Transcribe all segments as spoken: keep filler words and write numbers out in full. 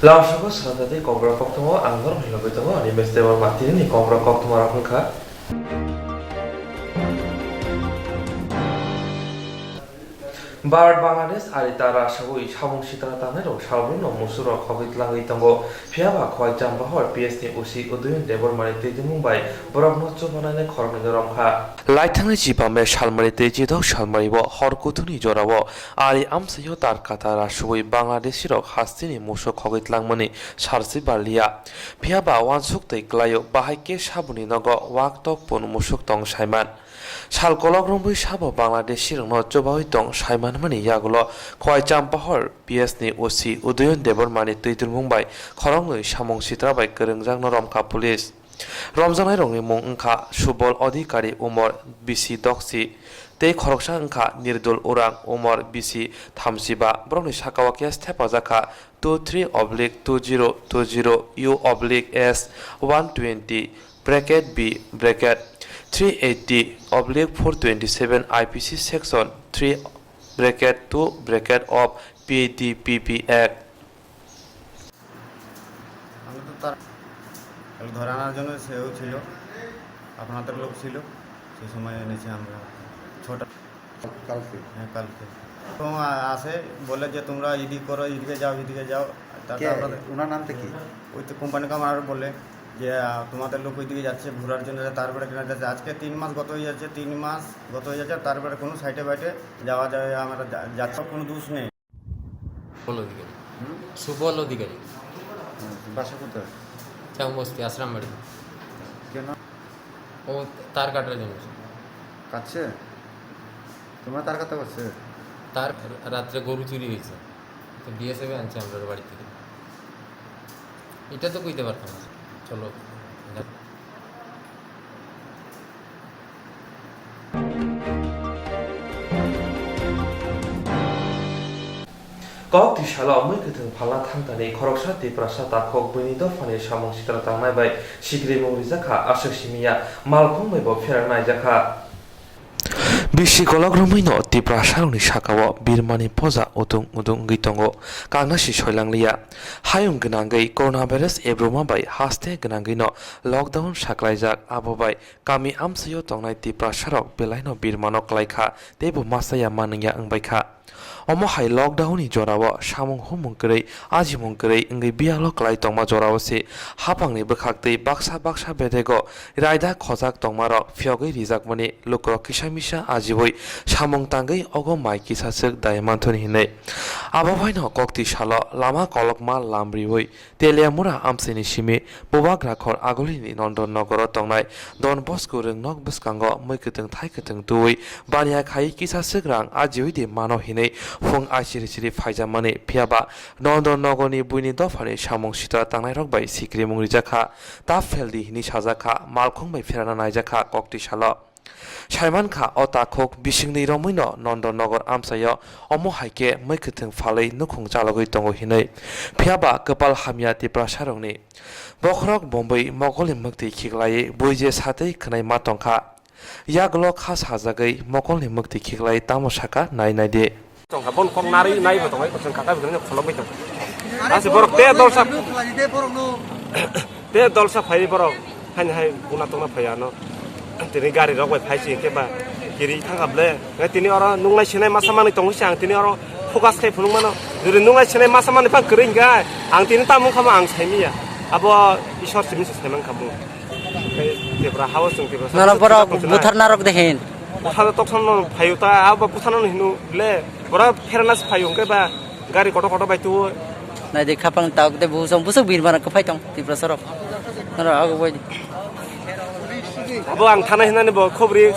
Lamsongo swnamjatwi kokborok koktwma ang norok hinwi tongo, ani mestebor matini kokborok koktwma rok wngkha. Bharat Bangladesh ari ta rasawi samung sitra tangnairok salbrumno musurok khogwi tlangwi tongo. Phiyaba Khwai Champahor P S ni O C Udayan Debbarmani twijlwngmung bai borokno chubanani khoroknwi romkha. Laithangni chibame salmari tei chidok salmari bo hor kuthuni jorao ari amchaio tar kata rasawi Bangladeshirok hasteni musuk khogwi tlangmani sarsi barliya. Phiyaba uansuk tei klaio, bahai khe saboni nogo wak tok pun musuk tong saiman. Sal kolok romwi sabo Bangladeshirokno chubawi tong saimanmani yagulo Khwai Champahor P S ni O C Udayan Debbarmani twijlwngmung bai khoroknwi samung sitra bai kwrwngjakno romkha police. Romjaknairokni mung wngkha Subol Adhikari, umor bisi dokchi, tei khoroksa wngkha Nirdol Urang, umor bisi thamchiba. Borokni sakao case thepajak kha two three oblique two zero two zero U oblique S one twenty bracket B bracket three eighty oblique four twenty seven I P C section three bracket two bracket of P D P P Act. আমরা তো তার কাল ধরে আনার জন্য সেও ছিল, আপনাদের লোক ছিল, সেই সময় এনেছি আমরা ছটা। কালকে? হ্যাঁ, কালকে। এবং আ-, আসে, বলে যে, "তোমরা এদিক করো, এদিকে যাও, এদিকে যাও।" তারপরে কে? আমরা ওনার নামটা কি? ওই তো কোম্পানি কামার বলে যে, আ, "তোমাদের লোক ওইদিকে যাচ্ছে ঘোরার জন্য, তারপরে কেনা যাচ্ছে।" আজকে তিন মাস গত হয়ে যাচ্ছে, তিন মাস গত হয়ে যাচ্ছে, তারপরে কোনো সাইডে বাইটে যাওয়া যায়, আমরা যা-, যাচ্ছি, কোনো দোষ নেই। সুবল অধিকারী। হুম? সুবল অধিকারী। হুম, বাসা কোথায়? চাউমবস্তি, আশ্রামবাড়ি। কেন? ও তার কাটার জন্য। কাটছে? তোমরা তার কাটতে পারছে? তার রাত্রে গরু চুরি হয়েছে, তো বিএসএফ আনছে আমরা বাড়ি থেকে। এটা তো কইতে পারতাম না। চলো, যাক। Kok twi salo mui kwthwng phalna thangtani khoroksa Tiprasa takhuk buini dophani samung sitra tangnai bai sikrimung rijak kha aswk simi ya, malkhung bai bo pherang naijak kha. Bisi kolok romwino Tiprasarokni sakao birmani poja udung udung wngwi tongo, kangnasi soilangliya. Hayung gwnangwi coronavirus ebruma bai haste gwnangwino lockdown saklaijak, abo bai kami amchaio tongnai Tiprasarok belaino birmano klaikha, teibo masa ya manwngya wngbaikha. Omo hai lockdown ni jorao samung humung kwrwi, ajimung kwrwi wngwi biyalo klai tongma jorao se hapangni bwkhaktwi baksa baksa bedego raida khojak tongmarok phiyogwi rijakmani lukurok kisa misa ajiui samung tangwi ogo mai kisa swk dai manthoni hinwi. Abo phaino koktwi salo lama kolokma lam riui Teliamura amchaini simi Bubagrakhor agulini Nondon Nogoro tongnai Don Bosco rwngnok bwskango mui kwtwng thai kwtwng twiwi baniya khai kisa swk rang ajiui di mano hinwi phung aisiri siri phaijakmani, phiyaba Nondon Nogorni buini dophani samung sitra tangnairok bai sikrimung rijak kha, ta pheldi hinwi sajak kha, malkhung bai pherana naijak kha koktwi salo. Saimankha, o takhuk bisingni romwino Nondon Nogor amchaio omo hai khe mui kwthwng phalwi nukhung chalogwi tongo hinwi. Phiyaba kwpal hamya Tiprasarokni. Bokhorok Bomboi mokolni mwktwi khiklaiwi bui je satwi khwnai ma tongkha. Yagulo kha sajagwi mokolni mwktwi khiklai tamo saka nai nai di. Tongkha, bon kok narwi naibo tongo, eko chwng kakai bo kholobwi tong. Ase borok te dolsa, te dolsa phai borok, haini hai buna tongna phai ano. Tini gari rok bai phai si khe ba kiri thangkha ble. Ngai tini oro nungnai sinai masa manwi tongo si ang tini oro focus khai phunuk mano. Jodi nungnai sinai masa manwi phang kwrwi hwnkhe ang tini tamo wngkha ma ang saimiya. Abo Isor simi se saiman kha mung. Tei Tipra hao chwng Tipra Noro sa borok tongsa buthar narok de hin. Buthar toksa no phaio ta, abo buthar no hino le, bora pherana se phaio hwnkhe ba gari kotor kotor bai tuo. Nai de khapang tak de busong busong bir mana kwphai tong Tiprasarok. Noro ago bai. Abo ang thana hinani bo khobri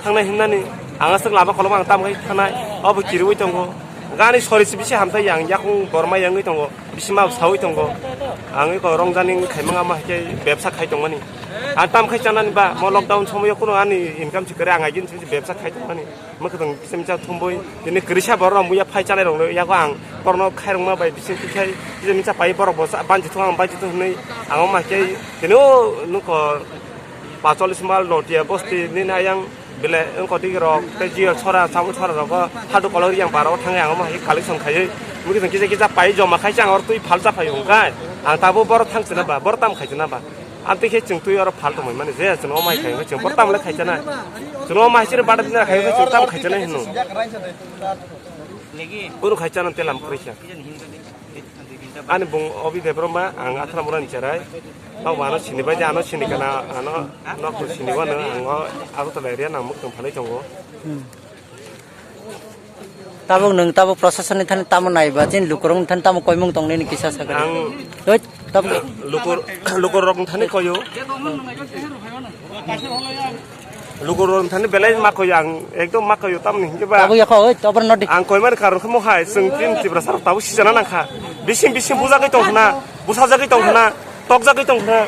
thangnai hinani ang aswk lama kolok ang tam khai thanai. Abo kiriwi tongo. Gani sori se bisi hamthai yang yakung borma yangwi tongo. Bisima sawi tongo. Ang eko rongjaning khaimang ama hai khe bebsa khai tongmani. Ang tam khai chanani ba, mo lockdown somoyo kuno ani income si kwrwi, ang agin si bebsa khai tongmani. Mwkhwtwng kisa misa thumbui, tini kwrwisa borok rok muya phai chanai rokno yago ang borokno khairokma bai bising twi khai kisa misa pai borok bo banchi thung ang banchi thung hinwi ang ama khe tini o nukho pacholis mal Notia bosti nini ayang Bele wngkotwi rok tei jio chora, chabo chora rogo hadu kolok yang paro thangwi ang omo hai collection khaiwi mui kisa kisa pai joma khai chang or twi phalsa phai hwnkhai ang tabo boro thang china ba boro tam khai china ba. Amtwi khe chwng twi oro phal tongmani je chwng omo hai khai chwng boro tam le khai chana. Chwng omo hai chire bada dina khai chwng tam khai chana hino. Oro khai chana telam kwrwi kha. Ani bung Obi Debbarma, ang Athramura ni cherai. Nok mano sini bai, ano sini kana, ano nok sini wano, ang o Agartala area nang mukung phalai tongo. Hmm. Tabuk nwng tabuk procession ni thani tamo naiba, chini lukurok ni thani tamo koimung tong nini kisa sakha. Ang Hoi, tabuk lukur, lukurok ni thani koyo. Lukurok thani belai ma koyo ang ekdom ma koyo tamni hinkhe ba. Tabuk yakho, oi, tobor nodi. Ang koimani karon khe mohai chwng chini Tiprasa rok tabuk sijana nangkha. Bising bising bujagwi tong khna, busajagwi tong khna, tokjagwi tong khna,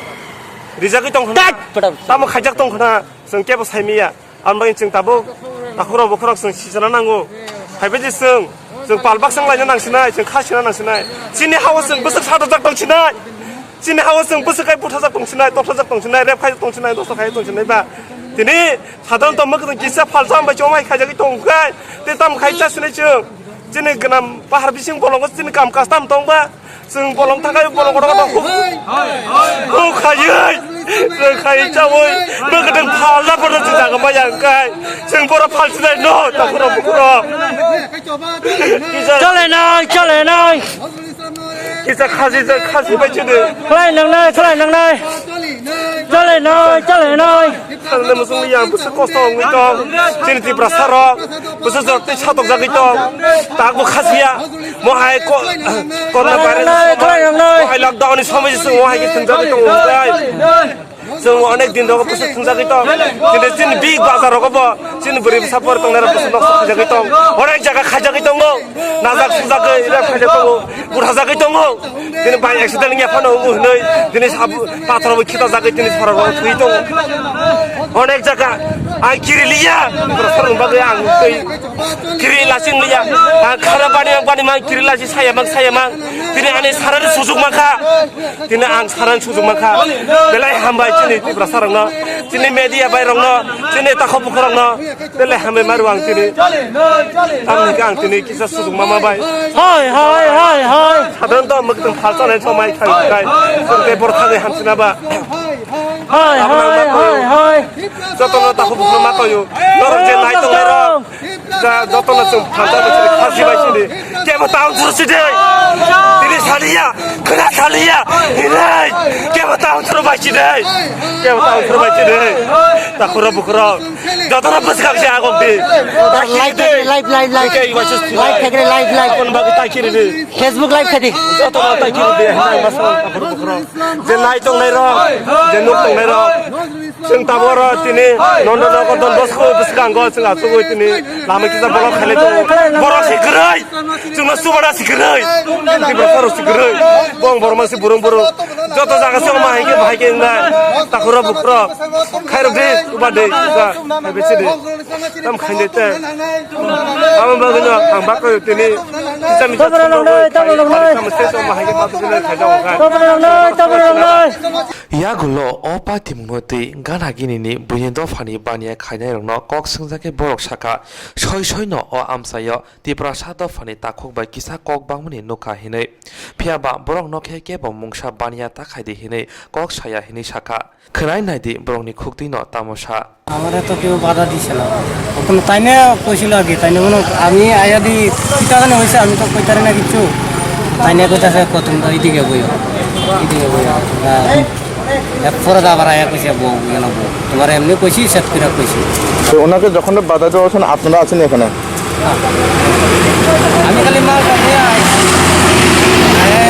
rijagwi tong khna. Tat! Padam. Tamo khaijak tong khna, chwng kebo saimiya. Ang bagwi chwng tabuk takhurok bukhurok chwng sijana nango. Haibaidi chwng, chwng pal baksang laina nangsinai, chwng kha sina nangsinai. Chini hao chwng bwswk sadokjak tong sinai. Chini hao chwng bwswk khai buthajak tong sinai, tokthajak tong sinai, rep khai tong sinai, dosto khai tong sinai ba. Tini sadhan tongma kwthwng kisa phalsa hambai chomai khaijagwi tong khai. Tei tamo khai cha sinai chwng. Chini gwnam pahar bising bolongo chini kam kastam tong ba. Chwng bolong thakai bolong kotor kotor huk. Huk khaiwi. Chwng khai chawi. Bwkha tong phalna porno chwng jaga maya wngkhai. Chwng boro phalsinai no, takhurok bukhurok. Kisa Chole nai, chole nai. Kisa khasi, khasi bai chini. Khlai nangnai, khlai nangnai. Chole nai, chole nai. Salne musung yang bwswk kosto wngwi tong. Chini Tiprasa rok bwswk jor tei satokjagwi tong. Takbo khasiya. Mohai ko-, corona virus ni Nai, somoi, khlai nangnai. Mohai lockdown ni somoi se chwng mohai khe thwngjagwi tongo hwnkhai. Chwng onek din rogo bwswk thwngjagwi tong. Tini chini big bazar rogo bo chini bwrwi bwsa por tongnai rok bwswk noksa khaijagwi tong. Onek jaga khaijagwi tongo. Najak sujagwi rep khaijak tongo. Buthajagwi tongo. Tini bai accident wngya phano wngo hwnwi tini sabu pathor bo khitajagwi tini sora rogo thwi tongo. Onek jaga ang kiri liya. Buthar sarung bagwi ang twi Kiri lasing liya. Ang khara bani mang bani mang kiri lasi saya mang saya mang. Tini ani sarani sujuk mangkha. Tini ang sarani sujuk mangkha. Belai hambai chini Tiprasa rokno, chini media bai rokno, chini takhuk bukhuk rokno. Belai hambai maru ang tini. Tamni khe ang tini kisa sujuk mama bai. Hai, hai, hai, hai. Sadhan to mwktwng phalsa nai somai khai khai. Tei bor thagwi hamsina ba. Hai, hai, hai, hai. Jotono takhuk bukhuk ma koyo. Norok je nai tongnai rok. Ja, jotono chwng phalsa bai sidi, khasi bai sidi. Kebo ta unsur sidi. Tini saliya, khna saliya. Hinai, kebo ta unsur bai sidi. Kebo ta unsur bai sidi. Takhuro bukhuro. Jotono bwskang se agok di. Live thekre, live, live, live. Live thekre, live, live. Kon bagi ta kiri di. Facebook live khadi. Jotono ta kiri di. Hinai masang takhuro bukhuro. Je nai tongnai rok, je nuk tongnai rok. Chwng tabuk oro tini Nondonogor Don Bosco bwskango chwng achugwi tini lama kisa borok khailai tongo. Borok se kwrwi, chwngno subada se kwrwi, Tiprasa rok se kwrwi. Bong borok ma se burung burung. Joto jaga se ma hai khe bahai khe wngnai. Takhuro bukhuro. Khairok di, uba de, uba. Hai besi de. Tam khainde te. Abo bagwino ang bakoi tini. Kisa misa Tabra nang nai, tabra nang nai. Tamo se to ma hai khe ma to khaida wngnai. Tabra nang nai, tabra nang nai. Yagulo o patimungno twi gana ginini buini dophani baniya khainairokno kok swngjak khe borok sakha, soi soino o amchaio Tiprasa dophani takhuk bai kisa kok bangmani nukha hinwi. Phiyaba borokno khe kebo mungsa baniya ta khaidi hinwi kok saya hinwi sakha. Khwnai naidi borokni khuktwino tamo sa. আমারে তো কেউ বাধা দিছে না। ওখানে তাই না কইছিল আগে, তাই না কোনো আমি আয়া দি কিতা জানি হয়েছে, আমি তো কইতারি না কিচ্ছু। তাই না কইতাছে, "কত তোমরা এইদিকে বইও, এইদিকে বইও।" হ্যাঁ। এরপরে তো আবার আয়া কইছে, "বউ, এখানে বউ।" তোমার এমনি কইছি, সেট করে কইছি। তো ওনাকে যখন বাধা দেওয়া হচ্ছে না, আপনারা আছেন এখানে? আমি খালি মাল নিয়ে আইছি। আরে,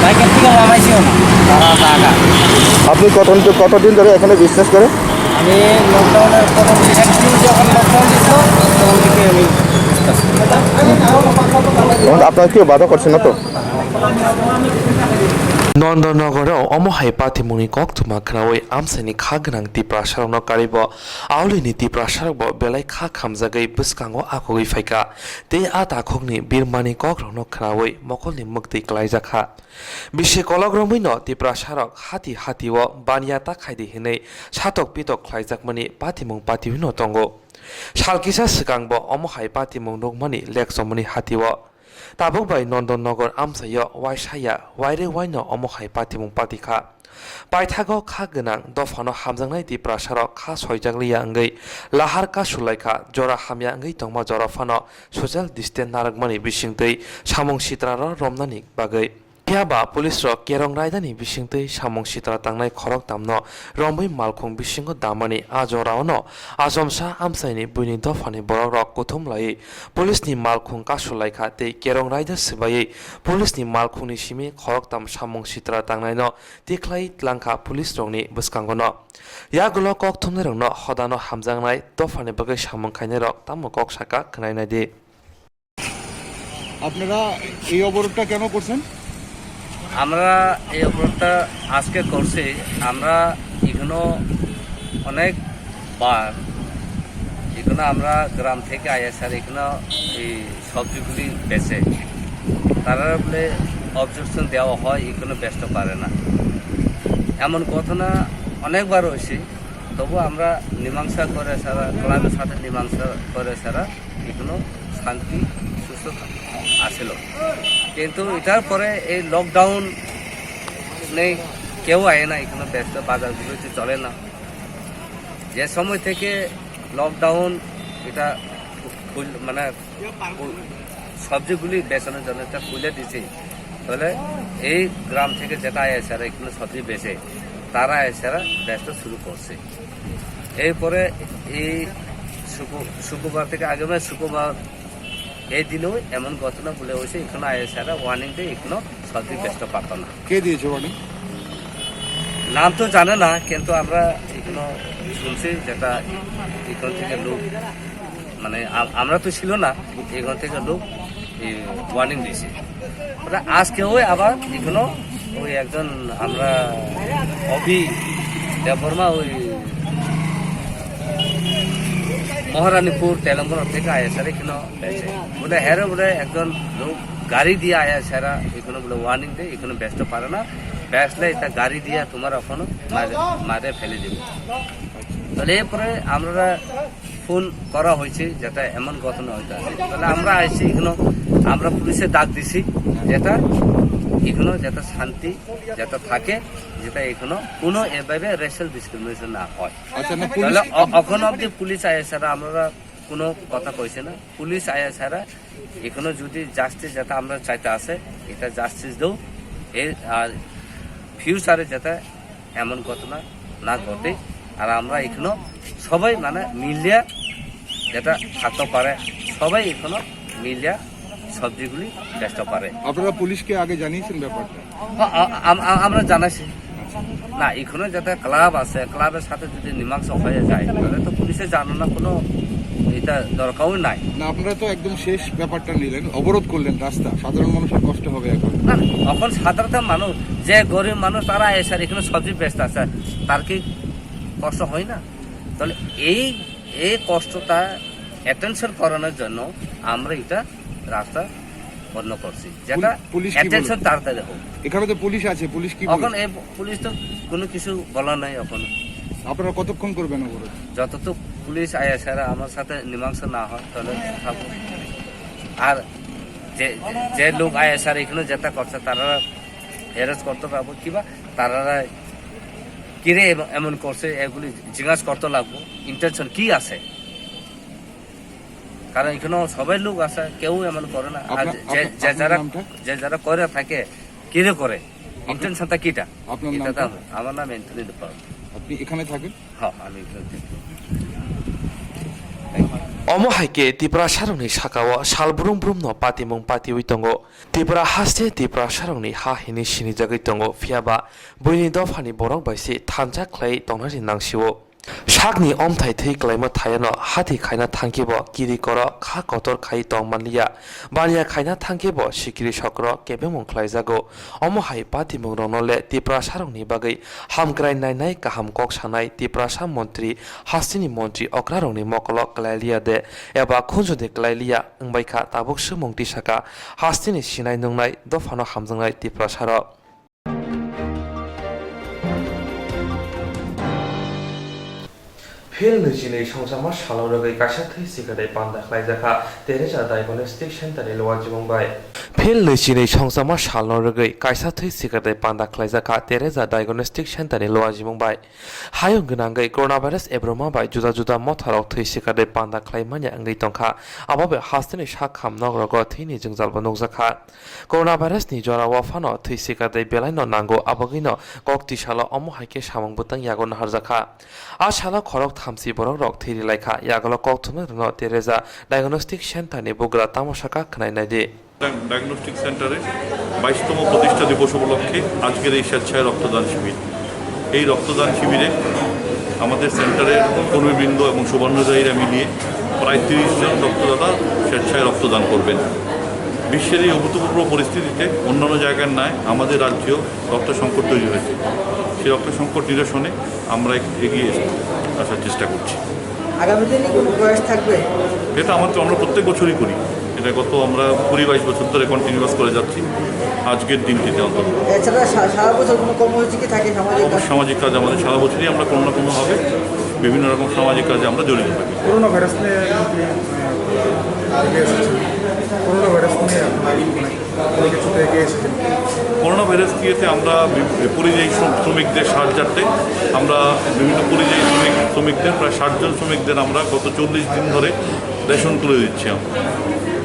বাইকের থেকে লামাইছিও না। তারা টাকা। আপনি কত, কতদিন ধরে এখানে বিজনেস করেন? আমি লকডাউনের প্রথম সেকেন্ড দিন যখন লকডাউন দিছিল, তখন থেকে আমি বিজনেস করি। এবং আপনার কেউ বাধা করছে না তো? Nondonogoro omo hai patimungni koktwma khnaui amchaini kha gwnang Tiprasarokno karibo aulini Tiprasarokbo belai kha khamjagwi bwskango akugwi phaikha. Tei a takhukni birmani kokrokno khnaui mokolni mwktwi klaijak kha. Bisi kolok romwino Tiprasarok hati hatio baniya ta khaidi hinwi satok pitok khlaijakmani patimung patiwino tongo. Sal kisa swkangbo omo hai patimung nukmani lekchomani hatio. Tabuk bai Nondon Nogor amchaio waisaya wairwi waino omo hai patimung patikha. Paithago kha gwnang dophano hamjaknai Tiprasarok kha soijakliya wngwi lahar kasu laikha, jora hamya wngwi tongma jora phano social distance narwkmani bisingtwi samung sitrarok romnani bagwi. Phiya ba police rok kerong raidani bisingtwi samung sitra tangnai khoroktamno romwi malkhung bisingo damani a jorao no achomsa amchaini buini dophani borok rok kuthum laiwi police ni malkhung kasu laikha tei kerong raida swbaiwi police ni malkhungni simi khoroktam samung sitra tangnaino tikhlai tlangkha police rokni bwskango no. Yagulo kok thumnairokno hodano hamjaknai dophani bagwi samung khainairok tamo kok saka khwnai naidi. আপনারা এই অবরোধটা কেন করছেন? আমরা এই অবরোধটা আজকে করছি। আমরা এখানো অনেক বার এখানো আমরা গ্রাম থেকে আইয়া স্যার এখানো এই সবজিগুলি বেচে, তারা বলে অবজেকশন দেওয়া হয়, এখানো বেচতে পারে না, এমন ঘটনা অনেকবার হয়েছে। তবু আমরা মীমাংসা করে ছাড়া, ক্লাবের সাথে মীমাংসা করে ছাড়া এখনো শান্তি সুস্থ আছিল। কিন্তু এটার পরে এই লকডাউন নেই, কেউ আয় না, এখানে ব্যস্ত, বাজারগুলো তো চলে না। যে সময় থেকে লকডাউন এটা খুল মানে সবজিগুলি বেচানোর জন্য একটা খুলে দিছি, তাহলে এই গ্রাম থেকে যেটা আয় স্যার এখানে সবজি বেচে, তারা আয় স্যার বেচতে শুরু করছে। এরপরে এই শুক্র- শুক্রবার থেকে আগামী শুক্রবার এই দিনেও এমন ঘটনা বলে হয়েছে, এখানে আয় স্যার ওয়ার্নিং দিয়ে এখানে সবজি বেচতে পারতো না। কে দিয়েছে ওয়ার্নিং? নাম তো জানে না, কিন্তু আমরা এখানে শুনছি যেটা এখান থেকে লোক মানে আ- আমরা তো ছিল না, এখান থেকে লোক ওয়ার্নিং দিয়েছে। ওটা আজকে ওই আবার এখানে ওই একজন আমরা অভি দেববর্মা ওই মহারানীপুর তেলেঙ্গানা থেকে আয়েছে এখানে বেচে। বলে হ্যাঁ রে, বলে একজন লোক গাড়ি দিয়ে আয়া সেরা এখানে বলে ওয়ার্নিং দেয়, এখানে বেচতে পারে না, বেচলে এটা গাড়ি দিয়ে তোমার ওখানে মারে- মারে ফেলে দিব। তাহলে এরপরে আমরা ফোন করা হয়েছে যেটা এমন ঘটনা হইতে আছে, তাহলে আমরা আইছি এখানে, আমরা পুলিশে ডাক দিছি যেটা এখানে যাতে শান্তি যাতে থাকে, যেটা এখানে কোনো এভাবে রেশিয়াল ডিসক্রিমিনেশন না হয়। আচ্ছা, না, পুলিশ তাহলে অ- এখন অবধি পুলিশ আয়া ছাড়া আমরা কোনো কথা কইছে না। পুলিশ আয়া ছাড়া এখানে যদি জাস্টিস যেটা আমরা চাইতে আছে, এটা জাস্টিস দেও। এই আর ফিউচারে যাতে এমন ঘটনা না ঘটে। আর আমরা এখানে সবাই মানে মিলিয়া যেটা থাকতে পারে, সবাই এখানে মিলিয়া সবজিগুলি বেচতে পারে। আপনারা পুলিশকে আগে জানিয়েছেন ব্যাপারটা? আ- আ- আম- আ- আমরা জানাইছি। না, এখানে যাতে ক্লাব আছে, ক্লাবের সাথে যদি মীমাংসা হয়ে যায়, তাহলে তো পুলিশে জানানোর কোনো এটা দরকারও নাই। না, আপনারা তো একদম শেষ ব্যাপারটা নিলেন, অবরোধ করলেন রাস্তা, সাধারণ মানুষের কষ্ট হবে এখন। না, না, এখন সাধারণত মানুষ, যে গরিব মানুষ, তারা এসে আর এখানে সবজি বেচতে আছে, তার কি কষ্ট হয় না? তাহলে এই এই কষ্টটা অ্যাটেনশন করানোর জন্য আমরা এটা রাস্তা বন্ধ করছি, যেটা পুলিশ কি বলে? অ্যাটেনশন তাড়াতাড়ি হোক। এখানে তো পুলিশ আছে, পুলিশ কি এখন বলে? এই পুলিশ তো কোনো কিছু বলার নাই এখন। আপনারা কতক্ষণ করবেন অবরোধ? যতটুক পুলিশ আয়া ছাড়া আমার সাথে মীমাংসা না হয়, তাহলে থাকবো। আর যে যে লোক আয়া ছাড়া এখানে যেটা করছে, তারা অ্যারেস্ট করতে পারবো কিবা তারা কিরে এম- এমন করছে, এগুলি জিজ্ঞাসা করতে লাগবো, ইন্টেনশন কি আছে। কারণ এখানে সবাই লোক আছে, কেউ এমন করে না। আর আপনার- যে আপনার- যে আপনার যারা নামটা? যে যারা করে থাকে, কিরে করে, ইন্টেনশনটা কিটা? আপনার এটা নামটা? তো আমার নাম অ্যান্থনি ডিপাল। আপনি এখানে থাকেন? হ্যাঁ, আমি এখানে থাকি। Omo hai khe Tiprasarokni sakao sal brum brumno patimung patiwi tongo. Tipra haste Tiprasarokni ha hini sinijagwi tongo, phiya ba buini dophani borok bai se thansa khlai tongnani nangsio. Sakni omthai thwi klaima thayano hati khaina thangkhe bo kiri koro kha kotor khai tong manliya. Baniya khaina thangkhe bo sikiri sokro kebengmung khlaijago. Omo hai patimung rokno le Tiprasarokni bagwi hamkrai nainai kaham kok sanai Tiprasa montri hasteni montri okrarokni mokolo kwlailiya de eba khunju de kwlailiya wngbai kha tabuk swmung tisaka hasteni sinai nungnai dophano hamjaknai Tiprasarok. Phil nwichini songchama salno rwgwi kaisa thwi sikirtwi panda khlaijakha Teresa Diagnostic Centre ni luajimung bai. Phil nwichini songchama salno rwgwi kaisa thwi sikirtwi panda khlaijakha Teresa Diagnostic Centre ni luajimung bai. Hayung gwnangwi coronavirus ebroma bai juda juda motharok thwi sikirtwi panda khlaimanya wngwi tongkha. Abo bai hasteni sak kham nogrogo thwini jwngjalbo nukjakha. Coronavirus ni jorao phano thwi sikirtwi belaino nango, abogwino kok tisalo omo hai khe samung bwtang yago naharjakha. A salo khorok thamchi borokrok thwi rilaikha, yagulo kokthumnairokno Teresa Diagnostic Centre ni bugra tamo sakha khwnai naidi. Diagnostic সেন্টারের বাইশতম প্রতিষ্ঠা দিবস উপলক্ষে আজকের এই স্বেচ্ছায় রক্তদান শিবির। এই রক্তদান শিবিরে আমাদের সেন্টারের কর্মীবৃন্দ এবং শুভানুযায়ীরা মিলিয়ে প্রায় তিরিশ জন রক্তদাতা স্বেচ্ছায় রক্তদান করবেন। বিশ্বের এই অভূতপূর্ব পরিস্থিতিতে অন্যান্য জায়গার ন্যায় আমাদের রাজ্যেও রক্ত সংকট তৈরি হয়েছে। সেই রক্ত সংকট নিরসনে আমরা একটু এগিয়ে এস-, আসার চেষ্টা করছি। আগামী দিনে কোনো প্রয়াস থাকবে? এটা আমাদের, আমরা প্রত্যেক বছরই করি। এটা গত আমরা কুড়ি বাইশ বছর ধরে কন্টিনিউয়াস করে যাচ্ছি। আজকের দিনটিতে অন্তত। এছাড়া সা-, সারা বছর কোনো কর্মসূচি কি থাকে সামাজিক কাজ? সামাজিক কাজ আমাদের সারা বছরই আমরা কোনো না কোনোভাবে বিভিন্ন রকম সামাজিক কাজে আমরা জড়িত থাকি। করোনা ভাইরাস নিয়ে আপনি, আহ, এগিয়ে এসেছেন। করোনা ভাইরাস নিয়ে আপনার মানে কোনো কিছুতে এগিয়ে এসেছেন? করোনা ভাইরাস ইয়েতে আমরা বি-, পরিযায়ী শ্রম-, শ্রমিকদের সাহায্যার্থে আমরা বিভিন্ন পরিযায়ী শ্রমিক, শ্রমিকদের প্রায় ষাট জন শ্রমিকদের আমরা গত চল্লিশ দিন ধরে রেশন তুলে দিচ্ছি আমরা।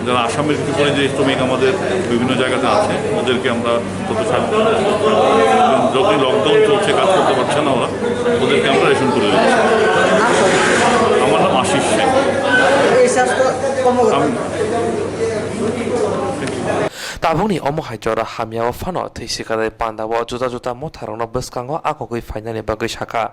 যারা আসামের কিছু পরিযায়ী শ্রমিক আমাদের বিভিন্ন জায়গাতে আছে, ওদেরকে আমরা তত সাহায্য, যতই লকডাউন চলছে, কাজ করতে পারছে না ওরা, ওদেরকে আমরা রেশন তুলে দিচ্ছি। আমার নাম আশিস সেন। এই স্বাস্থ্য কর্মকর্তা। আমি Tabukni omo hai jora hamya o phano thwi sikirtwi panda o juda juda motharokno bwskango akogwi phainani bagwi sakha.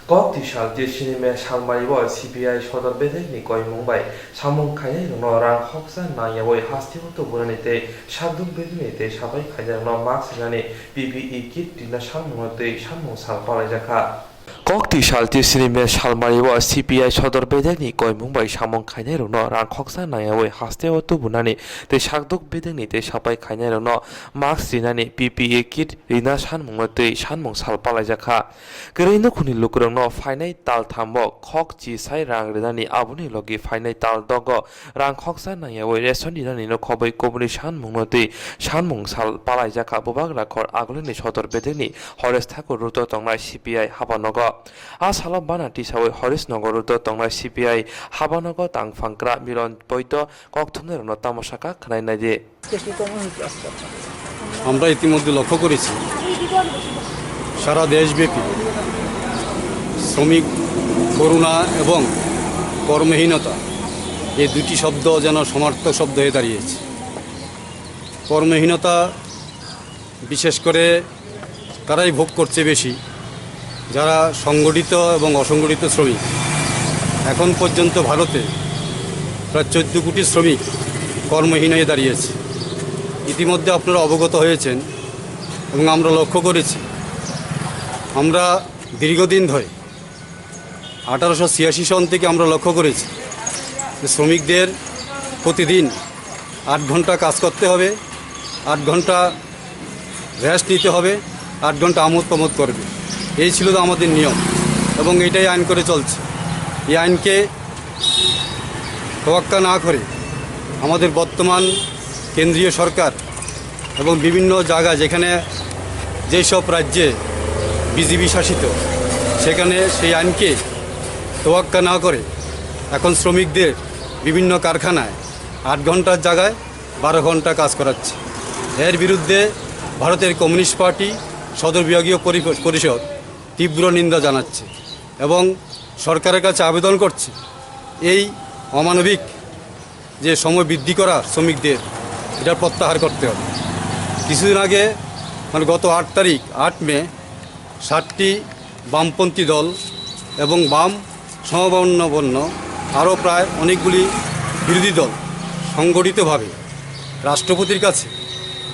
Kok twi sal tirshini me salmari o C B I sodor bedekni koimung bai samung khainairokno rang khoksa nangyawi hasteo tubunani tei sakduk bedekni tei sapai khainairokno mask rinani P P E kit rina sanmungno twi sanmung sal palaijakha. Kok twi sal tirshini me salmari o C P I sodor bedekni koimung bai samung khainairokno rang khoksa nangyawi hasteo tubunani tei sakduk bedekni tei sapai khainairokno mask rinani P P E kit rina sanmungno twi sanmung sal palaijakha. Kwrwi nukhungni lukurokno phainai tal thambo khok chisai rang rinani, aboni logi phainai tal dogo rang khoksa nangyawi ration rinani no khobwi kubuni sanmungno twi sanmung sal palaijakha Bubagra Khor Agulini sodor bedekni Hores Thakur road o tongnai C P I habanogo. A salo bana tisawi Horis Nagar road o tongnai C P I habanogo tangphangkra Miron Boido kokthumnairokno tamo sakha khwnai naidi. আমরা ইতিমধ্যে লক্ষ্য করেছি, সারা দেশব্যাপী শ্রমিক করোনা এবং কর্মহীনতা, এই দুটি শব্দ যেন সমার্থক শব্দ হয়ে দাঁড়িয়েছে। কর্মহীনতা বিশেষ করে তারাই ভোগ করছে বেশি, যারা সংগঠিত এবং অসংগঠিত শ্রমিক। এখন পর্যন্ত ভারতে প্রায় চোদ্দ কোটি শ্রমিক কর্মহীন হয়ে দাঁড়িয়েছে। ইতিমধ্যে আপনারা অবগত হয়েছেন এবং আমরা লক্ষ্য করেছি, আমরা দীর্ঘদিন ধরে আঠারোশো ছিয়াশি সন থেকে আমরা লক্ষ্য করেছি যে শ্রমিকদের প্রতিদিন আট ঘন্টা কাজ করতে হবে, আট ঘন্টা রেস্ট নিতে হবে, আট ঘন্টা আমোদ প্রমোদ করবে। এই ছিল তো আমাদের নিয়ম এবং এটাই আইন করে চলছে। এই আইনকে তোয়াক্কা না করে আমাদের বর্তমান কেন্দ্রীয় সরকার এবং বিভিন্ন জায়গা যেখানে যেসব রাজ্যে বিজেপি শাসিত, সেখানে সেই আইনকে তোয়াক্কা না করে এখন শ্রমিকদের বিভিন্ন কারখানায় আট ঘন্টার জায়গায় বারো ঘন্টা কাজ করাচ্ছে। এর বিরুদ্ধে ভারতের কমিউনিস্ট পার্টি সদর বিভাগীয় পরিষ-, পরিষদ তীব্র নিন্দা জানাচ্ছে এবং সরকারের কাছে আবেদন করছে এই অমানবিক যে সময় বৃদ্ধি করা শ্রমিকদের, এটা প্রত্যাহার করতে হবে। কিছুদিন আগে, মানে গত আট তারিখ, আট মে, সাতটি বামপন্থী দল এবং বাম সমভাবাপন্ন আরও প্রায় অনেকগুলি বিরোধী দল সংগঠিতভাবে রাষ্ট্রপতির কাছে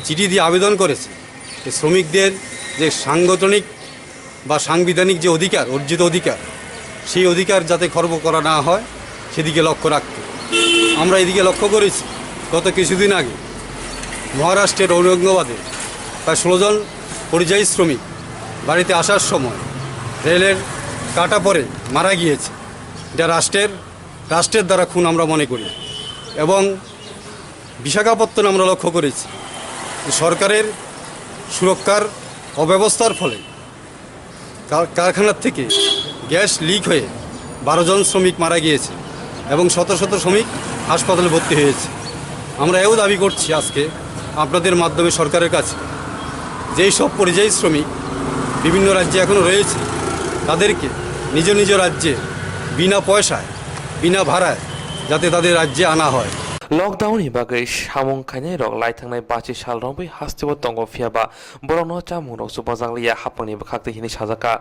চিঠি দিয়ে আবেদন করেছে যে শ্রমিকদের যে সাংগঠনিক বা সাংবিধানিক যে অধিকার, অর্জিত অধিকার, সেই অধিকার যাতে খর্ব করা না হয়, সেদিকে লক্ষ্য রাখতে। আমরা এদিকে লক্ষ্য করেছি, গত কিছুদিন আগে মহারাষ্ট্রের ঔরঙ্গাবাদে প্রায় ষোলো জন পরিযায়ী শ্রমিক বাড়িতে আসার সময় রেলের কাটা পড়ে মারা গিয়েছে। এটা রাষ্ট্রের, রাষ্ট্রের দ্বারা খুন আমরা মনে করি। এবং বিশাখাপত্তন আমরা লক্ষ্য করেছি যে সরকারের সুরক্ষার অব্যবস্থার ফলে কার-, কারখানার থেকে গ্যাস লিক হয়ে বারো জন শ্রমিক মারা গিয়েছে এবং শত শত শ্রমিক হাসপাতালে ভর্তি হয়েছে। আমরা এও দাবি করছি আজকে আপনাদের মাধ্যমে সরকারের কাছে, যেই সব পরিযায়ী শ্রমিক বিভিন্ন রাজ্যে এখনও রয়েছে, তাদেরকে নিজ নিজ রাজ্যে বিনা পয়সায়, বিনা ভাড়ায় যাতে তাদের রাজ্যে আনা হয়। Lockdown ni bagwi samung khainai rok lai thangnai bachi sal romwi hasteo tongo, phiya ba borokno chamung rok chubajakliya hapangni bwkhak twi hwnwi sajakha.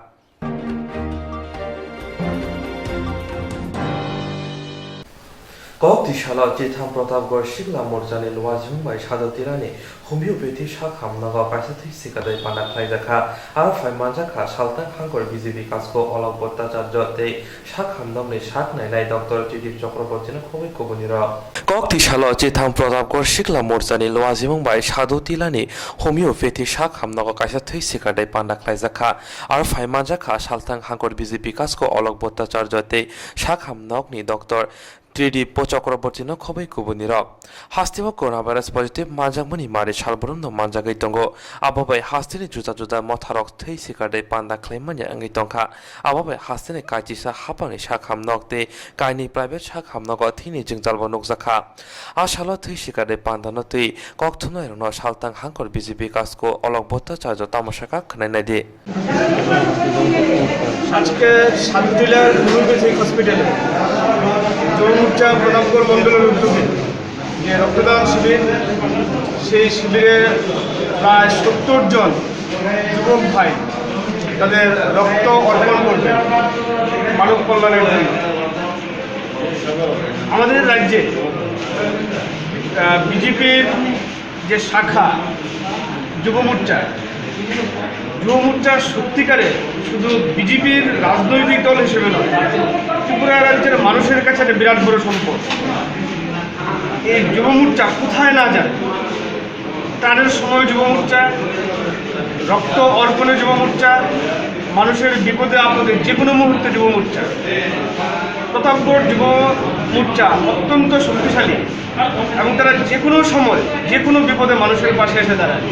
Kok twi salo Chitham Pratapgarh Sikla Morchani Luajimung bai Sadhu Tilani homeopathy sak hamnogo kaisa thwi sikadai panda khlaijakha. Aro phai manjakha Saltang Hangkor B J P kasko Olok Bhattacharya tei sak hamnokni sak nainai Doctor Tridip Chakrabortino khobwi kubunirok. Kok twi salo Chitham Pratapgarh Sikla Morchani Luajimung bai Sadhu Tilani homeopathy sak hamnogo kaisa thwi sikadai panda khlaijakha. Aro phai manjakha Saltang Hangkor B J P kasko Olok Bhattacharya tei sak hamnokni Doctor Tridip Chakrabortino khobwi kubunirok. Hasteo coronavirus positive manjakmani mari salbrumno manjagwi tongo. Abo bai hasteni juda juda motharok thwi sikadai panda khlaimani wngwi tongkha. Abo bai hasteni kaichisa hapangni sak hamnok tei kainwi private sak hamnogo thwini jwngjalbo nukjakha. A salo thwi sikadai pandano twi kok thumnairokno Saltang Hangkor B J P kasko Olok Bhattacharya tamo sakha khwnai naidi. আজকে সাধু tiller neuropathic হসপিটালে যুব মোর্চা প্রতাপগড় মণ্ডলের উদ্যোগে যে রক্তদান শিবির, সেই শিবিরে প্রায় সত্তর জন যুবক ভাই তাদের রক্ত অর্পণ করবেন মানব কল্যাণের জন্য। আমাদের রাজ্যে বিজেপির যে শাখা যুব মোর্চা, যুব মোর্চা সত্যিকারে শুধু বিজেপির রাজনৈতিক দল হিসেবে নয়, ত্রিপুরা রাজ্যের মানুষের কাছে একটা বিরাট বড় সম্পদ। এই যুব মোর্চা কোথায় না যায়, ত্রাণের সময় যুব মোর্চা, রক্ত অর্পণে যুব মোর্চা, মানুষের বিপদে আপদে যে কোনো মুহূর্তে যুব মোর্চা। প্রতাপগড় যুব মোর্চা অত্যন্ত শক্তিশালী এবং তারা যে কোনো সময় যে কোনো বিপদে মানুষের পাশে এসে দাঁড়ায়।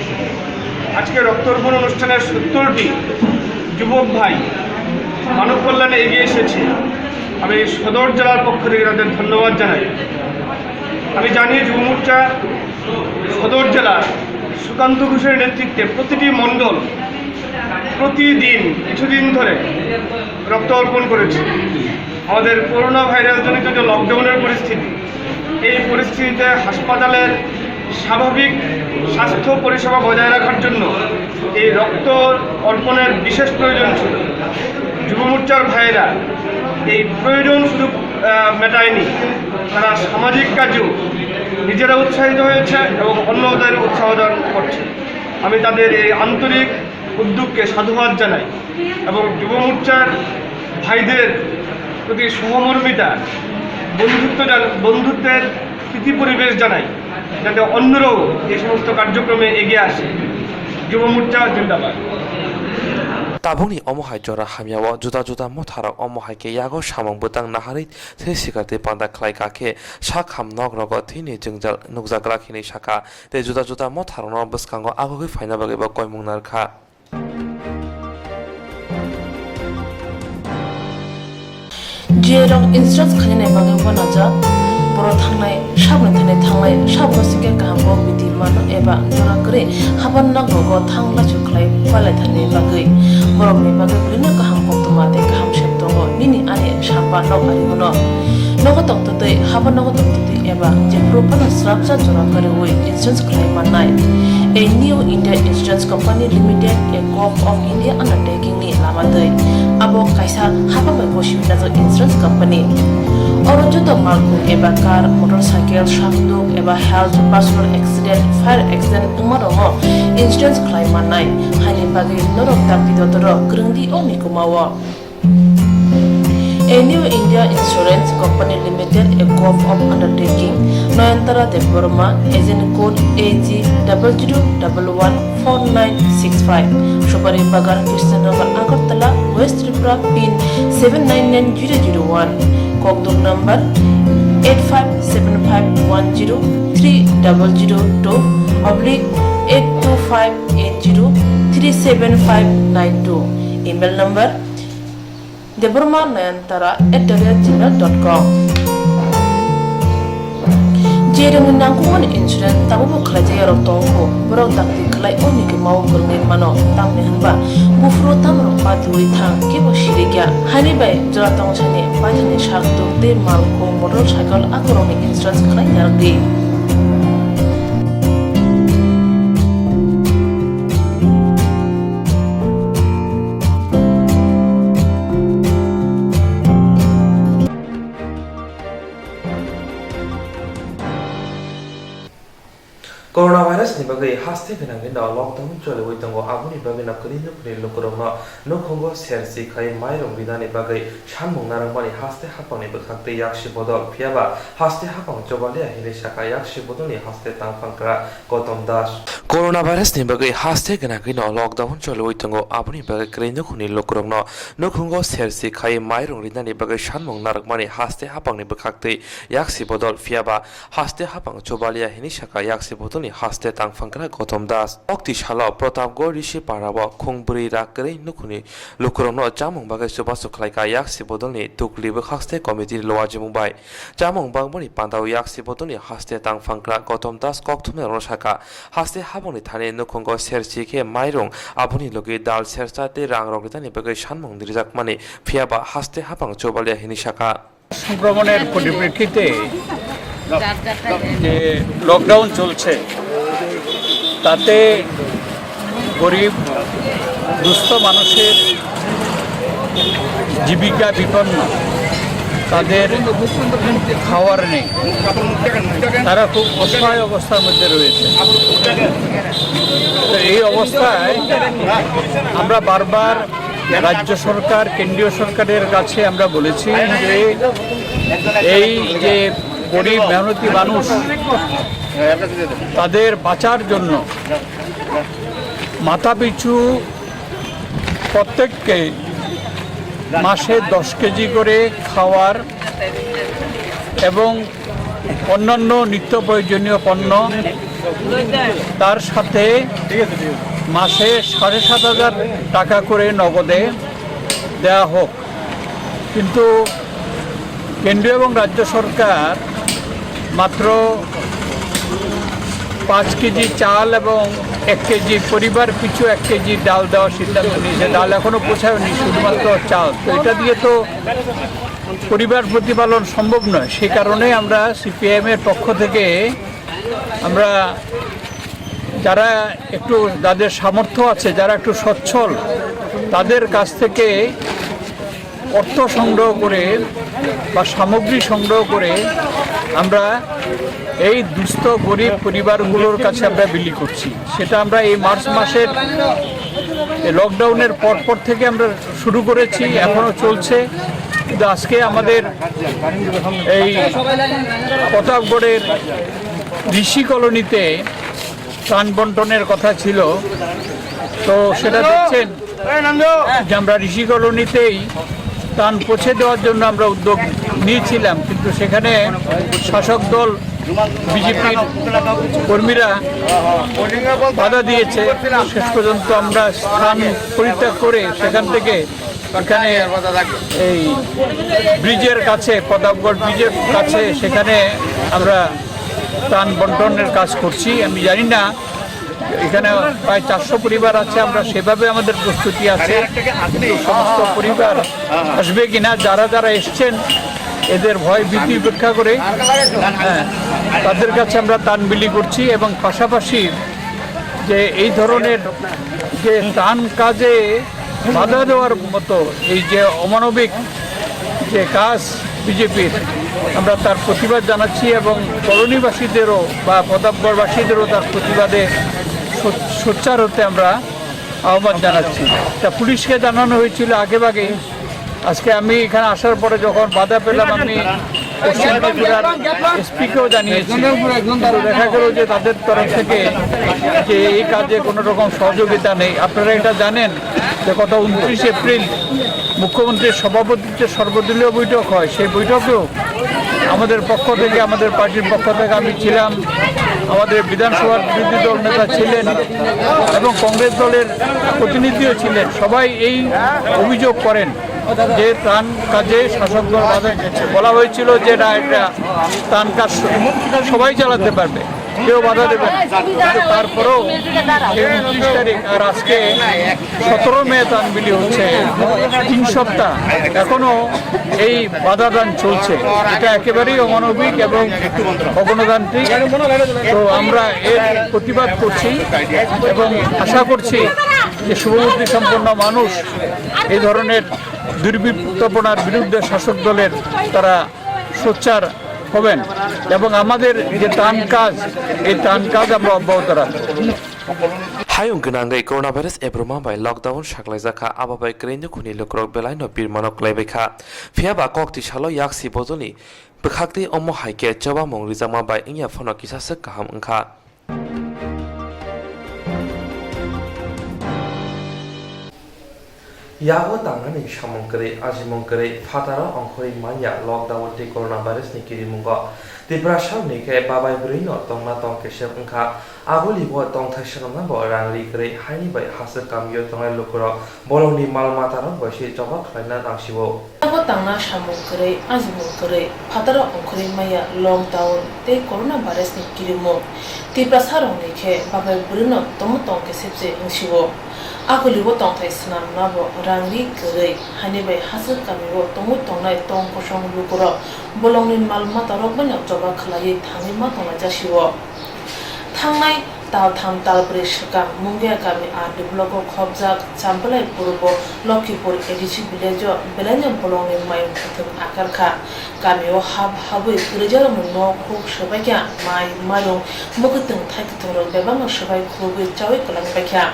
আজকে রক্ত অর্পণ অনুষ্ঠানের সত্তরটি যুবক ভাই মানব কল্যাণে এগিয়ে এসেছে। আমি সদর জেলার পক্ষ থেকে তাদের ধন্যবাদ জানাই। আমি জানি যুব মোর্চা সদর জেলার সুকান্ত ঘোষের নেতৃত্বে প্রতিটি মণ্ডল প্রতিদিন কিছুদিন ধরে রক্ত অর্পণ করেছে। আমাদের করোনা ভাইরাস জনিত যে লকডাউনের পরিস্থিতি, এই পরিস্থিতিতে হাসপাতালের স্বাভাবিক স্বাস্থ্য পরিষেবা বজায় রাখার জন্য এই রক্ত অর্পণের বিশেষ প্রয়োজন ছিল। যুব মোর্চার ভাইয়েরা এই প্রয়োজন শুধু, আহ, মেটায়নি, তারা সামাজিক কাজেও নিজেরা উৎসাহিত হয়েছে এবং অন্যদের উৎসাহ দান করছে। আমি তাদের এই আন্তরিক উদ্যোগকে সাধুবাদ জানাই এবং যুব মোর্চার ভাইদের প্রতি সহমর্মিতা, বন্ধুত্ব জান-, বন্ধুত্বের প্রীতি পরিবেশ জানাই, যাতে অন্যরাও এই সমস্ত কার্যক্রমে এগিয়ে আসে। যুব মোর্চা জিন্দাবাদ। Tabukni omo hai jora hamya o juda juda motharok omo hai khe yago samung bwtang naharwi thwi sikar tei panda khlai kha khe sak ham nok rogo thwini jwngjal nukjak rak hinwi sakha tei juda juda motharokno bwskango agogwi phaina bagwi bo koimung narwkha. Jerok insurance khainani bagwi uanajak, borok thangnai, saboni thani thangnai, sabno sikhe kaham kok bidi mano eba jora kwrwi haban nok rogo thang laisu khlai palaithani bagwi. Borokni bagwi bwrwino kaham koktwma tei kaham sep tongo, nini ani sapa nok ari bono. Nogo tongtwtwi, haban nogo tongtwtwi eba jephuru phano srapsa jora kwrwi insurance khlai mannai. A New India Insurance Company Limited, a Corp of India undertaking ni lama twi. Abo kaisa hapang bai bo simi najak insurance company. Oro joto malkhung eba car, motorcycle, sakduk eba health, personal accident, fire accident wngma rokno insurance khlai mannai. Haini bagwi norok dakti dotoro kwrwngdi o mikuma o. A New India Insurance Company Limited, a gov of undertaking. Noyantara Debbarma, agent code A G double zero double one four nine six five. Supari Bagan, Krishnanagar, Agartala, West Tripura, pin seven nine nine zero zero one. Kokduk number eight five seven five one zero three double zero two oblique eight two five eight zero three seven five nine two. Email number debbarma nayantara at the rate gmail dot com. Jerwngni nangkukmani insurance tabukbo khlaijakya rok tongkho, borok dakti khlai o nigwmao kwrwngwi mano, tamni hwnba buphuru tamrok patiui thang, kebo sirikya. Haini bai jora tongsani paithani sak tuk tei malkhung, motorcycle akorokni insurance khlai narwkdi. Coronavirus ni bagwi haste gwnangwi no lockdown choliwi tongo, aboni bagwi no kwrwi nukhungni lukurokno nukhungo sersi khai mairung rinani bagwi sanmung narwkmani haste haphangni bwkhaktwi yaksi bodol, phiyaba haste haphang chobaliya hinwi sakha yaksi bodolni haste tangphangkra Gotom Das. Coronavirus ni bagwi haste gwnangwi no lockdown choliwi tongo, aboni bagwi kwrwi nukhungni lukurokno nukhungo sersi khai mairung rinani bagwi sanmung narwkmani haste haphangni bwkhaktwi yaksi bodol, phiyaba haste haphang chobaliya hinwi sakha yaksi bodolni haste tangphangkra Gotom Das. Okti salo Pratapgarh Rishi Parao khung bwrwi rak kwrwi nukhungni lukurokno chamung bagwi chubachu khlaikha yaksi bodolni tuklibo haste committee ni luajimung bai. Chamung bangmani pandao yaksi bodolni haste tangphangkra Gotom Das kokthumnairokno sakha, haste haphangni thani nukhungo sersi khe mairung, aboni logi dal sersa tei rangrok rinani bagwi sanmung rijakmani, phiyaba haste haphang chobaliya hinwi sakha. সংক্রমণের পরিপ্রেক্ষিতে যে লকডাউন চলছে, তাতে গরিব দুস্থ মানুষের জীবিকা বিপন্ন, তাদের খাওয়ার নেই, তারা খুব অসহায় অবস্থার মধ্যে রয়েছে। তো এই অবস্থায় আমরা বারবার রাজ্য সরকার, কেন্দ্রীয় সরকারের কাছে আমরা বলেছি যে এই যে গরিব মেহনতি মানুষ, তাদের বাঁচার জন্য মাথাপিছু প্রত্যেককে মাসে দশ কেজি করে খাওয়ার এবং অন্যান্য নিত্য প্রয়োজনীয় পণ্য, তার সাথে মাসে সাড়ে সাত হাজার টাকা করে নগদে দেওয়া হোক। কিন্তু কেন্দ্র এবং রাজ্য সরকার মাত্র পাঁচ কেজি চাল এবং এক কেজি, পরিবার পিছু এক কেজি ডাল দেওয়ার সিদ্ধান্ত নিয়েছে। ডাল এখনো পৌঁছায়নি, শুধুমাত্র চাল। তো এটা দিয়ে তো পরিবার প্রতিপালন সম্ভব নয়। সে কারণে আমরা সিপিআইএম এর পক্ষ থেকে আমরা যারা একটু, যাদের সামর্থ্য আছে, যারা একটু সচ্ছল, তাদের কাছ থেকে অর্থ সংগ্রহ করে বা সামগ্রী সংগ্রহ করে আমরা এই দুস্থ গরিব পরিবারগুলোর কাছে আমরা বিলি করছি। সেটা আমরা এই মার্চ মাসের এই লকডাউনের পর পর থেকে আমরা শুরু করেছি, এখনো চলছে। কিন্তু আজকে আমাদের এই প্রতাপগড়ের ঋষি কলোনিতে ত্রাণ বন্টনের কথা ছিল, তো সেটা দেখছেন যে আমরা ঋষি কলোনিতেই ত্রাণ পৌঁছে দেওয়ার জন্য আমরা উদ্যোগ নিয়েছিলাম, কিন্তু সেখানে শাসক দল বিজেপির কর্মীরা বাধা দিয়েছে। শেষ পর্যন্ত আমরা স্থান পরিত্যাগ করে সেখান থেকে এখানে এই ব্রিজের কাছে, প্রতাপগড় ব্রিজের কাছে, সেখানে আমরা ত্রাণ বন্টনের কাজ করছি। আমি জানি না, এখানে প্রায় চারশো পরিবার আছে, আমরা সেভাবে আমাদের প্রস্তুতি আছে। কিন্তু সমস্ত পরিবার আসবে কিনা, যারা যারা এসছেন এদের ভয় ভীতি উপেক্ষা করে, হ্যাঁ, তাদের কাছে আমরা ত্রাণ বিলি করছি এবং পাশাপাশি যে এই ধরনের যে ত্রাণ কাজে বাধা দেওয়ার মতো এই যে অমানবিক যে কাজ বিজেপির, আমরা তার প্রতিবাদ জানাচ্ছি এবং কলোনিবাসীদেরও বা প্রতাপগড়বাসীদেরও তার প্রতিবাদে সো-, সোচ্চার হতে আমরা আহ্বান জানাচ্ছি। তা পুলিশকে জানানো হয়েছিল আগেভাগে, আজকে আমি এখানে আসার পরে যখন বাধা পেলাম, আমি পশ্চিম ত্রিপুরার এসপিকেও জানিয়েছি, কিন্তু দেখা গেল যে তাদের তরফ থেকে যে এই কাজে কোনো রকম সহযোগিতা নেই। আপনারা এটা জানেন যে গত ঊনত্রিশ এপ্রিল মুখ্যমন্ত্রীর সভাপতিত্বে সর্বদলীয় বৈঠক হয়, সেই বৈঠকেও আমাদের পক্ষ থেকে, আমাদের পার্টির পক্ষ থেকে আমি ছিলাম, আমাদের বিধানসভার বিরোধী দল নেতা ছিলেন এবং কংগ্রেস দলের প্রতিনিধিও ছিলেন। সবাই এই অভিযোগ করেন যে ত্রাণ কাজে শাসক দল বাধা দিচ্ছে। বলা হয়েছিল যে না, এটা ত্রাণ কাজ সবাই চালাতে পারবে, কেউ বাধা দেবে না। কিন্তু তারপরেও এই ঊনত্রিশ তারিখ আর আজকে সতেরো মে ত্রাণ বিলি হচ্ছে, তিন সপ্তাহ এখনো এই বাধা দান চলছে। এটা একেবারেই অমানবিক এবং অগণতান্ত্রিক। তো আমরা এর প্রতিবাদ করছি এবং আশা করছি যে শুভবুদ্ধি সম্পন্ন মানুষ এই ধরনের দুর্বৃত্তায়নের বিরুদ্ধে শাসক দলের তারা সোচ্চার হবেন এবং আমাদের যে ত্রাণ কাজ, এই ত্রাণ কাজ আমরা অব্যাহত রাখব। Hayung gwnangwi coronavirus ebruma bai lockdown saklaijak kha, abo bai kwrwi nukhungni lukurok belaino birmano kwlaibai kha. Phiya ba kokti salo yaksi bodolni bwkhaktwi omo hai khe chobamung rijakma bai wngya phano kisa swk kaham wngkha. Yago tangnani samung kwrwi, ajimung kwrwi, phataro ongkhorwi manya lockdown tei coronavirus ni kirimungo. Tiprasa ni khe babai bwrwi no tongna tong kesep wngkha. Aboni bo tongthai swnamna bo rang ri kwrwi haini bai haswk kamio tongnai lukurok bolongni mal matarok bai se choba khlaina nangsiwo. Abo tangna samung kwrwi, ajimung kwrwi, phataro ongkhorwi maya lockdown tei coronavirus ni kirimung. Tiprasa rokni khe babai bwrwino tongmo tong kesep se wngsiwo. Akolio tongthai swnamna bo rang ri kwrwi, haini bai haswk kamio tongwi tongnai tong kosong lukurok bolongni mal matarok baino choba khlaiwi thangwi ma tongnai jasiwo. Thangnai taltham talbrwi swkang Mungia kami R D block o khopjak Chambalai purbo Lokhipur A D C village o belaino bolongni mayung kwthwng akar kha. Kamio hap habwi kwrwijarokni nok huk swbaikha, mai mairung, mwkhwtwng thaikwthwngrok bebakno swbai khulugwi chaui kwlangbaikha.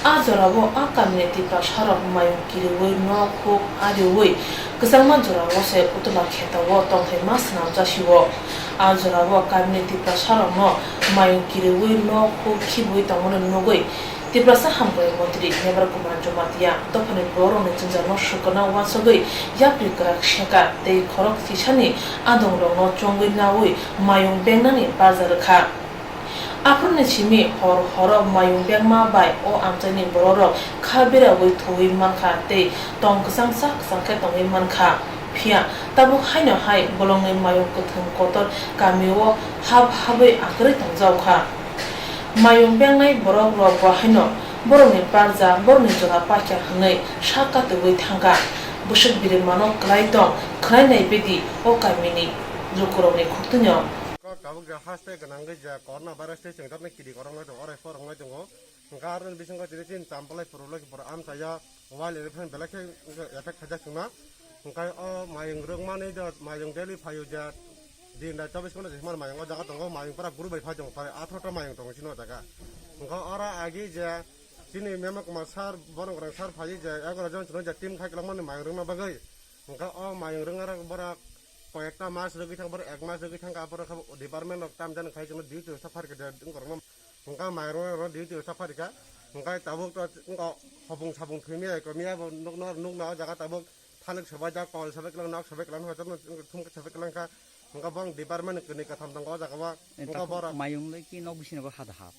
A jorao a kamini Tiprasarok mayung kiriui nok huk ariui kwchangma jorao se Utula kheto o tongthai ma swnam jasio. A jorao kamini Tiprasarokno mayung kiriui nok huk khibui tongmani nugui Tiprasa hamkrai montri Mevar Kumar Jamatia dophani borokrokni jwngjal no swkang uansugui yapri kwrak seka tei khorok tisani adongrokno chongui naui mayung bengnani barja rwkha. Aphuruni simi hor horo mayung bengma bai o amchaini borokrok kha beraui thuui mankha tei tong kwchangsa kwchang khe tongui mankha. Phiya tabuk haino hai bolongni mayung kwthwng kotor kamio hap habwi akwrwi tongjaokha. Mayung bengnai borokrok bo haino borokni barja, borokni jora paikha hwnwi sak katugwi thangkha. Bwswk birimano kwlai tong khwnai nai bedi o kamini lukurokni khuktwino. Tabuk je haste gwnangwi je corona virus tei chwngjaknai kiri korongnai tongo, oro phoroknai tongo. Hwnkhe aroni bisingo tini chini Chambalai purulai pura amchaya wild elephant belai khe effect khaijak chwngno. Hwnkhe o mayung rwkmani je mayung daily phaio je din rai chobbish ghonta je himar mayung o jaga tongo, mayung pura guru bai phai tongo, prai atharo ta mayung tongo chini o jaga. Hwnkhe oro agi je chini Mema Kumar sir, Bono Gorang sir phaiwi je egaroh jon chwngno je team khai kwlangmani mayung rwkna bagwi. Hwnkhe o mayung rwknarok borok koyekta mas rwgwi thang, borok ek mas rwgwi thangkha, borok khe department rok tamjani khai chwngno duty o sa pharikha je wngkorokno. Hwnkhe mayung rwknarokno duty o sa pharikha. Hwnkhe tabuk to wngkha hopung sapung thwimya, komya bo nukno, nukna o jaga tabuk thalik sobaijak, kol sobai kwlang, nok sobai kwlang, hoitorno thumkhe sobai kwlangkha. Hwnkhe bong department kwnwi katham tongo o jaga o. Hwnkhe borok mayung loi ki nok bising nogo hada hap.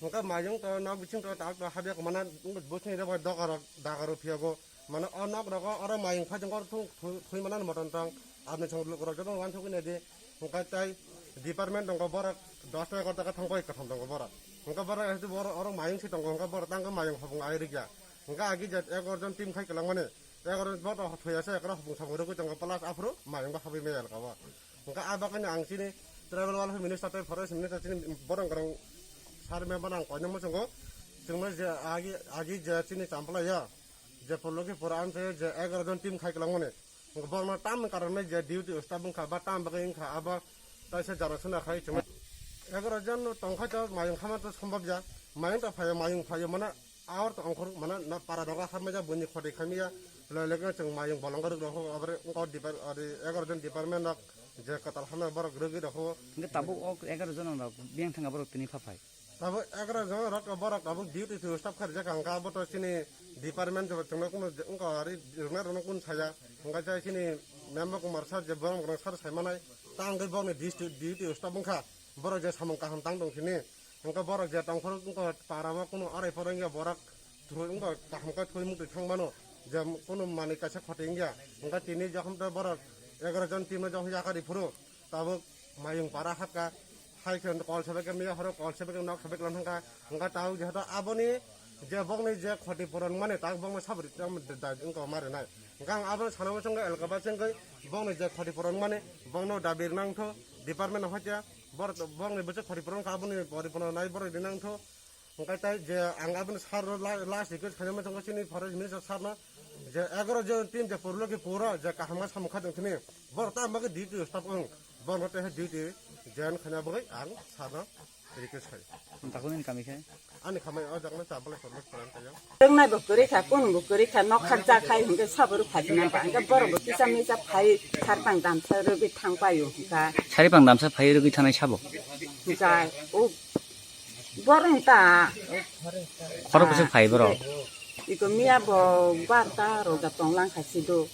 Hwnkhe mayung to nok bising to tak to habya kmana, bwsni rok bai doga rok daga rok phiyago. Mane o nok rogo oro mayung phai jongor thung thui manani motom tong. Abni song lukurok joto wansugwi naidi. Hwnkhe tei department tongo borok dosta egarota khe thangbai katham tongo borok. Hwnkhe borok oro mayung si tongo, hwnkhe borok tangkhe mayung hopung ai rikya. Hwnkhe agi je egaroh jon team khai kwlangmani. Egaroh borok thoi ase, egaroh hopung sapung rwgwi tongo, plus aphuru mayung bo habwi maya elka o. Hwnkhe ah bagwino ang chini tribal welfare minister tei forest minister chini borok rok sir member ang koinwi muchungo. Chwngno je agi, agi je chini Chambalai o je polloki pura amchai je egaroh jon team khai kwlangmani. Hwnkhe borokno tamni karon bai je duty staff wngkha ba tam bagwi wngkha abo taisa jana suna khai chwngno. Egaroh jon tongkhai to mayung khama to sombab ya. Mayung to phaio, mayung phaio mane. Aor to ongkhor mane na para doga khamya buini khoti khamya Loi loi khe chwng mayung bolong rwk rokho, abore wngkha depar-, ori egaroh jon department rok je kwtal hamya borok rwgwi rokho. Hwnkhe tabuk o egaroh jon rok biyang thangkha borok tini pha phai. Tabuk egaroh jon rok borok tabuk duty to stop kharjak, hwnkha abo to chini department je chwngno kunu je wngkha ari rwna rwna kunu saya. Hwnkha je chini member Kumar sir je borok rok sir saimanai ta wngwi borokni duty, duty stop wngkha. Borok je samung kaham tang tong sini. Hwnkhe borok je tongphuru wngkha para o kunu arai phoro wngya borok thwi wngkha kaham khe thwi mukti thang mano je kunu manwi kaisa khoti wngya. Hwnkhe tini jokhom tei borok egaroh jon team no jokhom yakari phuru tabuk mayung para hakha hai khe kol sebek khe miya horo kol sebek khe nok sebek lang thangkha. Hwnkhe tabuk jehetu aboni je bokni je khoti puron mani tabuk bokno sabri wngkha ma rwnai. Hwnkhe ang abono sana muchungo elka bachengwi bokni je khoti puron mani bokno dabi rwnang tho department no hoite. Borok bokni bwswk khoti puron kha aboni khoti puron nai borok rinang tho. Hwnkhe tai je ang aboni sir no la-, last request khainai muchungo chini forest minister sir no je egaroh jon team je purlo ki puro je kaham khe samung kha tong thini borok ta bagwi duty stop wng borok no tei duty join khaina bagwi ang sir no request khai. Takuni kami khe? Ani khamai o jagano cha bolai forest plan khayo. Tongnai bo kwrwi kha, kunu bo kwrwi kha, nok khakjak khai hwnkhe sabo rw phajina ba. Hwnkhe borok bo kisa misa phai sarpang damsa rwgwi thang paio hwnkha. Saripang damsa phai rwgwi thanai sabo? Hwnkha, o borok ta. Khorok bwswk phai borok? Iko miya bo barta roja tonglang kha sido.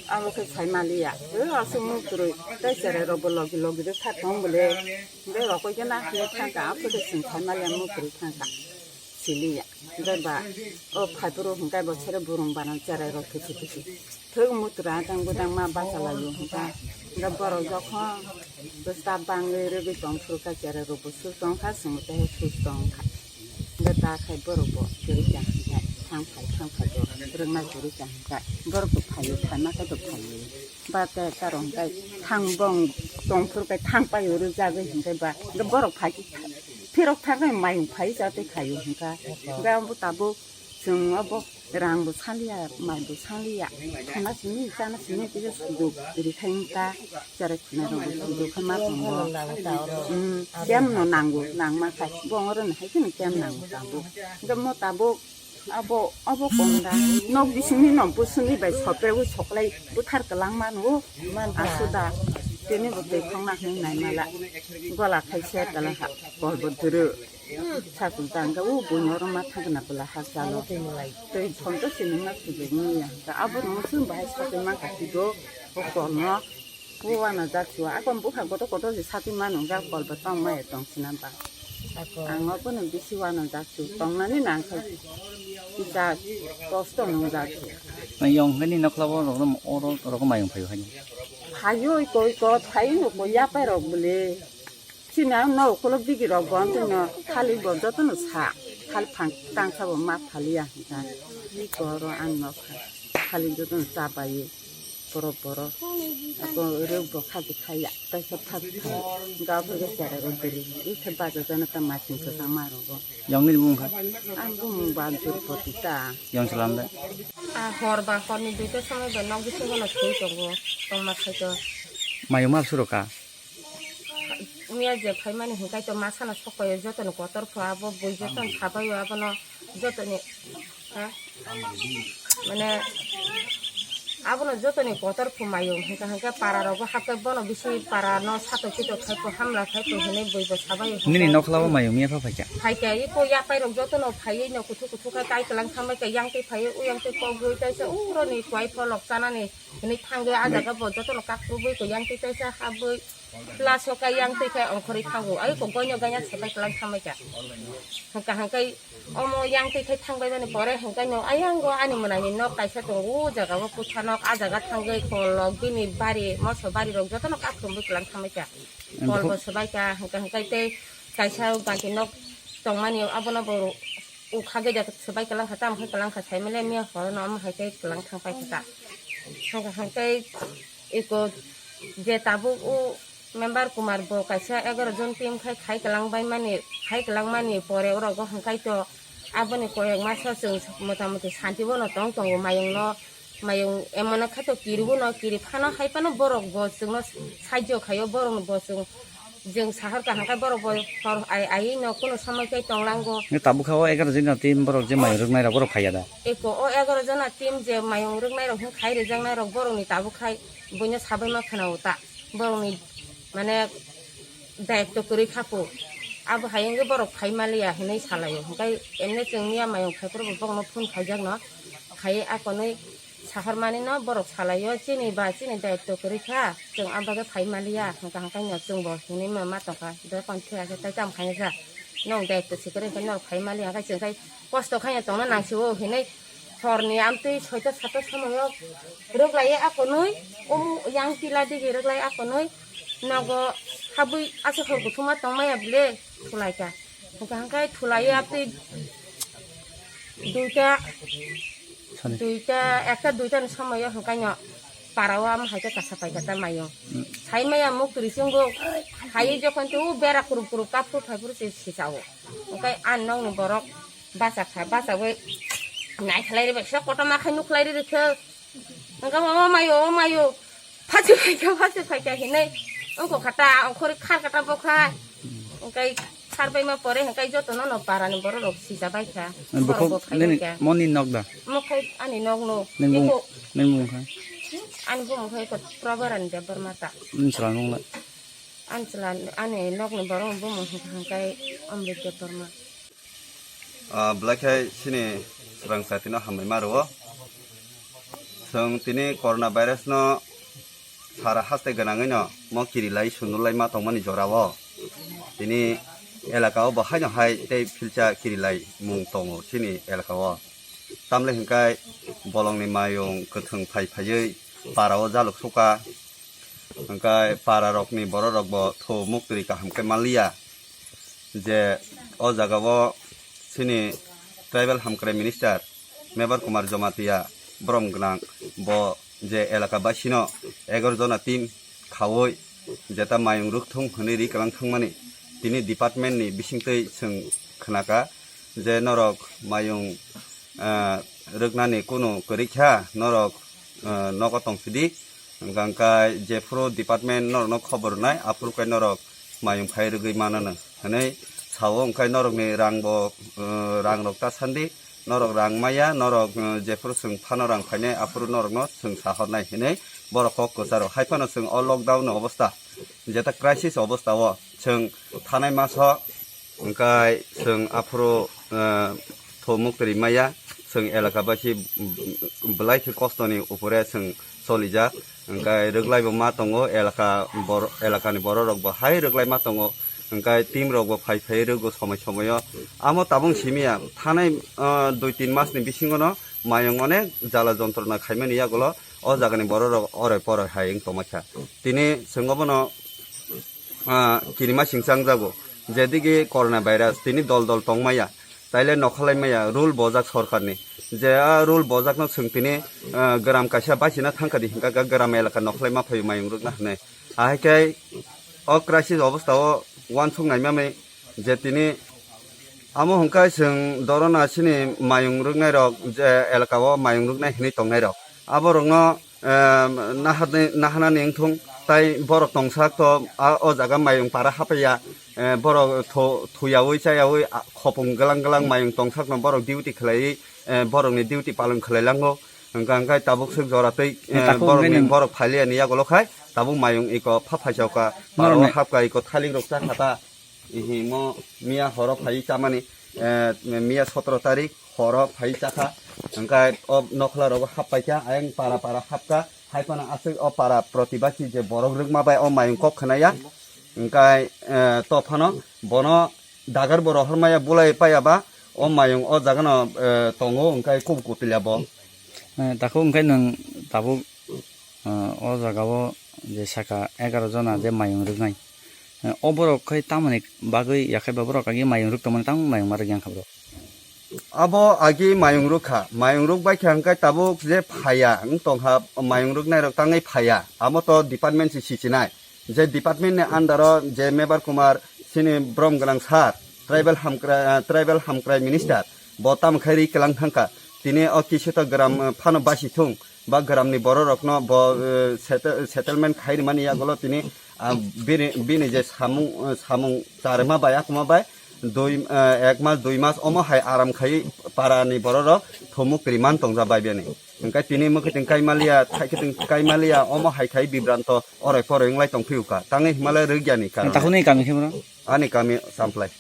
Abo khe sai maliya. O aswk mutrwi tei cherai rok bo logi logi rw kha tong bole. Hwnkhe rokoi khe na hinwi thangkha, aphuru chwng sai maliya mutrwi thangkha. Siliya. Hwnkhe ba o phaipuru hwnkhe bo sere burung bana cherai rok thusi thusi. Thwk mutrwi atang budang ma bachalaio hwnkha. Hwnkhe borok jokhon bwsa bangwi rwgwi tong phuru kha cherai rok bo sus tong kha, chwng tei sus tong kha. Hwnkhe ta khai borok bo kwrwi kha hwnkhe thang phai thang phai bo rwngna kwrwi kha hwnkhe borok bo phaio, phaima khe bo phaio. Ba te karo hwnkhe thang bong tong phuru khe thang paio rwjagwi hwnkhe ba hwnkhe borok phai phirok thangkhe mayung phai cha tei khaio hwnkha. Hwnkhe abo tabuk chwng abo rang bo sanliya, mai bo sanliya, thana simi chana simi kisa sujuk rikhai wngkha, cherai khuna rok bo sujuk khe ma tongo. Umm, kem no nango, nangma khai bo oro no hai kheno kem nango tabuk. Hwnkhe mo tabuk Abo, abo konda. Nok bisingni no busuni bai sopregwi soklai buthar kwlang mano. Asuda. Tini bo twi khongna hwnwi naimala. Gola khaisa kwlangkha. Kolbo dwrw. Sakung tangkha o buino oro ma thangna bwla hakchalo. Twi thomto siningma thujwk wngya. Abo no muchung bahai sakwi mankha kido. O kolno. O uanajak su, akon bupha kotor kotor se sakwi mano, hwnkhe kol bo tong maya tong sina ba. Ang obono bisi uanajak su, tongnani nangkha kisa kosto nungjak su. Yong hwnkhe ni nokla bo rok no oro rok mayung phaio haino. Phaio iko iko phaio no ko yapai rok bole. Chini ang no ukolog digi rok bo ang tino thalik bo joto no sa, thalik phang tangsa bo ma thaliya hwnkha. Iko oro ang nokha thalik joto no cha bai. Borok borok. Ako rwk bo kha khe khaya. Kaisa thak thak. Ga phai khe cherai rw diri. I khe bajo jana ta machine kwchang ma rw bo. Yong nini bumung kha? Ang bumung ba Durpoti ta. Yong salam de. A hor ba hor ni duita somoi ba nok bisingo no thwi tongo. Tongma khai to. Mayung ma suro ka? Miya je phaimani hwnkhe to ma sana sok paio joto no kotor pho abo bui joto no sabaio abono. Jotoni, ha? Mane, abono jotoni kotor phumayo, hwnkha hwnkhe para rogo hakhe bono bisi para no sato chito khai pho hamla khai pho hinui bui bo sabai. Nini nokla o mayo miya pha phaikha? Phaikha, iko yapai rok jotono phaiwi no kuthu kuthu khai tai kwlang thambai kha, yang twi phaiwi, uyang twi kok gwi taisa uroni kwai pholok chanani hinui thangwi ah jaga bo jotono kakrubwi kha, yang twi taisa habwi. Plus o khe yang twi khe ongkhorwi thango. Ai kok goino ganya sepai kwlang thamai kha. Hwnkha hwnkhe omo yang twi khe thangbai mani pore hwnkhe no ayang o ani mwnani nok kaisa tongo. O jaga o kutha nok, ah jaga thangwi kolok bini bari, moso bari rok jotono kakrumwi kwlang thamai kha. Kol bo swbai kha, hwnkha hwnkhe tei kaisa bati nok tongmani abono bo ukha gwi da swbai kwlang kha, tamo khe kwlang kha saimale miya horo no omo hai tei kwlang thangpai kha. Hwnkha hwnkhe iko je tabuk o member Kumar bo kaisa egaroh jon team khai khai kwlang bai mani, khai kwlang mani pore orogo hwnkhe to aboni koyek masa chwng motamuti santi bono tong tongo, mayung no, mayung emon khe to kiri bono, kiri phano hai phano borok bo chwngno saijo khaio, borok bo chwng Jwng sahor kaham khe borok bo hor ai, ai no kuno somoi khe tonglango. Nge tabuk kha o egaroh jona team borok je mayung rwknai rok borok phaiya da? Eko o egaroh jona team je mayung rwknai rok hwn khai rijak nai rok borok ni tabuk khai buino sabai ma khwna o ta. Borok ni mane daitto kwrwi kha po. Abo hai wngwi borok phai maliya hinwi salaio. Hwnkhe emne chwng miya mayung phai phuru bo bokno phone khaijak no. Khai akonwi sahor mani no borok salaio, chini ba chini daitto kwrwi kha, chwng abagwi phai maliya, hwnkha hwnkhe no chwng bo hinwi ma, ma tongkha, dophang thwiya khe tai tamo khaina ja, nwng daitto se kwrwi hwnkhe norok phai maliya, hwnkhe chwng khai kosto khaina tongna nangsio hinwi horni amtwi soita sata somoio rwklaiwi akonwi, o yang tila digi rwklai akonwi, nogo habwi aswk hor kuthuma tongmaya bwle thulaikha, hwnkha hwnkhe thulaiwi amtwi duita Sani. Duita, ekta duita ni somoyo hwnkhaino para o amo hai khe kasa paikha ta mayung. Sai maya muktwi chwngbo hai jokhon tei o bera kurup kurup kap phuru phai phuru se sisa o. Hwnkhe ani nokni borok bacha kha, bacha bai nai khlai ri bai se kotorma khai nuk khlai ri rikhe. Hwnkhe o mayo, o mayo. Phasi phaikha, phasi phaikha hinwi wngkha kha ta, ongkhorwi khar kha ta bokha. Hwnkhe khar baima pore hwnkhe jotono no para ni borok rok sija baikha. Borok bo phai nini baikha. Moni nok da? Mo khai ani nok no. Nini bumung, nini bumung khai? Ani bumung khai ko Probaran Debbarma ta. Nini chwla nung la? Ani chwla, ani nok ni borok bumung hwnkhe Amrit Debbarma. Ah, belai khe chini swrang satino hambai ma rwo. Chwng tini corona virus no sara haste gwnangwi no mo kirilai sundulai ma tongmani jora o. Tini elaka o bo haino hai tei philcha kirilai mung tongo chini elaka o. Tamle hwnkhe bolongni mayung kwthwng phai phaiwi para o jaluk suka. Hwnkhe para rokni borok rok bo thu muktwi kaham khe manliya. Je o jaga o chini tribal hamkrai minister Mebar Kumar Jamatia borom gwnang bo je elaka basino egaroh jona team khaui jeta mayung rwkthung hwnwi ri kwlang thangmani tini department ni bisingtwi chwng khnaka je norok mayung, ah, rwknani kunu kwrwi kha norok, ah, nogo tong sidi. Hwnkha hwnkhe jephuru department norokno khobor rwnai, aphuru khe norok mayung phai rwgwi mananw hwnwi sao. Hwnkhe norokni rangbo, uh, rangrok ta sandi, norok rang maya, norok, uh, jephuru chwng phano rang phainai, aphuru norokno chwng sahornai hwnwi borok kok kwcharo. Hai phano chwng o lockdown ni obostha, jeta crisis obostha o chwng thanai maso, hwnkhe chwng aphuru, uh, thumuk twi maya, chwng elaka bai khe belai khe kosto ni upore chwng solijak, hwnkhe rwglai bo ma tongo, elaka bor-, elaka ni borok rok bo hai rwglai ma tongo, hwnkhe team rok bo phai phai rwgo somoi somoi o. Amo tabung simi ya, thanai, ah, dui tin mas ni bisingo no mayung onek jala jontrona khaimani yagulo o jaga ni borok rok oroi poroi hai wng tongma kha. Tini chwng obono, ah, kirima singsa wng jago, jedigi corona virus tini dol dol tong maya. Taile nokhalai maya rule bojak sorkarni. Je a rule bojakno chwng tini, ah, gram kaisa baisina thangkha di hwnkha khe gram elaka nokhalai ma phaio mayung rwkna hwnwi. Ahai khe o crisis obostha o uansuk naimamwi je tini amo hwnkha chwng dorona chini mayung rwknai rok je elaka o mayung rwknai hwnwi tongnai rok. Abo rokno em, naharni, nahanani wngthung, tai borok tongsak to, a, o jaga mayung para hapaiya, eh, borok tho-, thuyaui chayaui, a, khopung glang glang mayung tongsak no borok duty khlaiwi, eh, borokni duty palon khlai lango. Hwnkha hwnkhe tabuk swk jora twi, eh, takhuk borokni wngkhe nwng borok phailiyani yagulo khai tabuk mayung iko pha phaichauka, norokni paro hapka iko thalik rok chakha ta. Ihi mo miya horo phai chamani, eh, miya sotro tarik horo phai chakha. Hwnkhe o nokhla rogo hap paikha, ayang para para hapkha. Hai phano aswk o para protibasi je borok rwkma bai o mayung kok khwnaya. Hwnkhe, eh, to phano bono dagar bo rohor maya bulai paya ba o mayung o jaga no, eh, tongo, hwnkhe kubu kutila bo. Eh, takhuk hwnkhe nwng tabuk, eh, o jaga o je saka egaroh jona je mayung rwknai, eh, o borok khai tamoni bagwi yakhai ba borok agi mayung rwk tongmani tamo mayung ma rwk yang kha borok? Abo agi mayung rwkha, mayung rwk bai kha hwnkhe tabuk je phaya wng tongkha, mayung rwknai rok tangwi phaya, amo to department se sichinai. Je department ni under o je Mebar Kumar chini borom gwnang sir, tribal hamkrai, ah, tribal hamkrai minister, bo tamo khai ri kwlang thangkha. Tini o kisuta gram, ah, phano basi thung, Ba gramni bororokno bo, eh, sete-, settlement khai rimani yagulo tini, ah, bini, bini je samung, eh, samung charima bai, akuma bai, dui, eh, ek mas, dui mas omo hai aram khai parani bororok thomuk riman tongja bai bini. Hingkai tini mukhiting kaimaliya, thaikhiting kaimaliya, omo hai khai bibranto oroi poroi wnglai tongphiyuka. Tangwi himalai rwgyani karon. Takhunwi kami khe bro? Ani kami Champlai.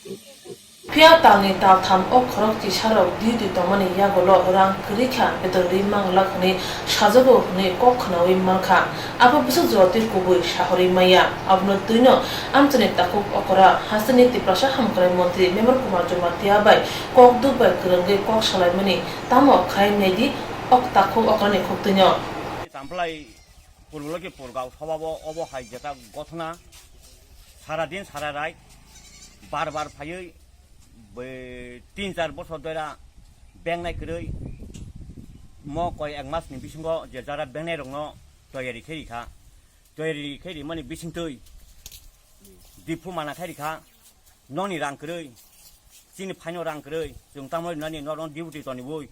Phiya talni taltham o khorok tisarok duty tongmani yagulo rang kwrwi kha beton rwi manglak hwnwi sajago hwnwi kok khnaui mankha. Abo bwswk jora twi kubui sahorwi maya. Abono twino amchaini takhuk okora hasteni Tiprasa hamkrai montri Mebar Kumar Jamatia bai kok duk bai kwrwngwi kok salaimani tamo khai naidi ok takhuk okorani khuktwino. Champlai Purbuloki Purgao sobabo obo hai jeta gothona sara din sara rai bar bar phaiwi bai tin char bosor doira bengnai kwrwi mo koi ek mas ni bisingo je jara bengnai rokno toyari khe rikha, toyari khe rimani bisingtwi diphu mana khai rikha. Noni rang kwrwi, chini phaino rang kwrwi, chwng tamo nani norok duty toniwi,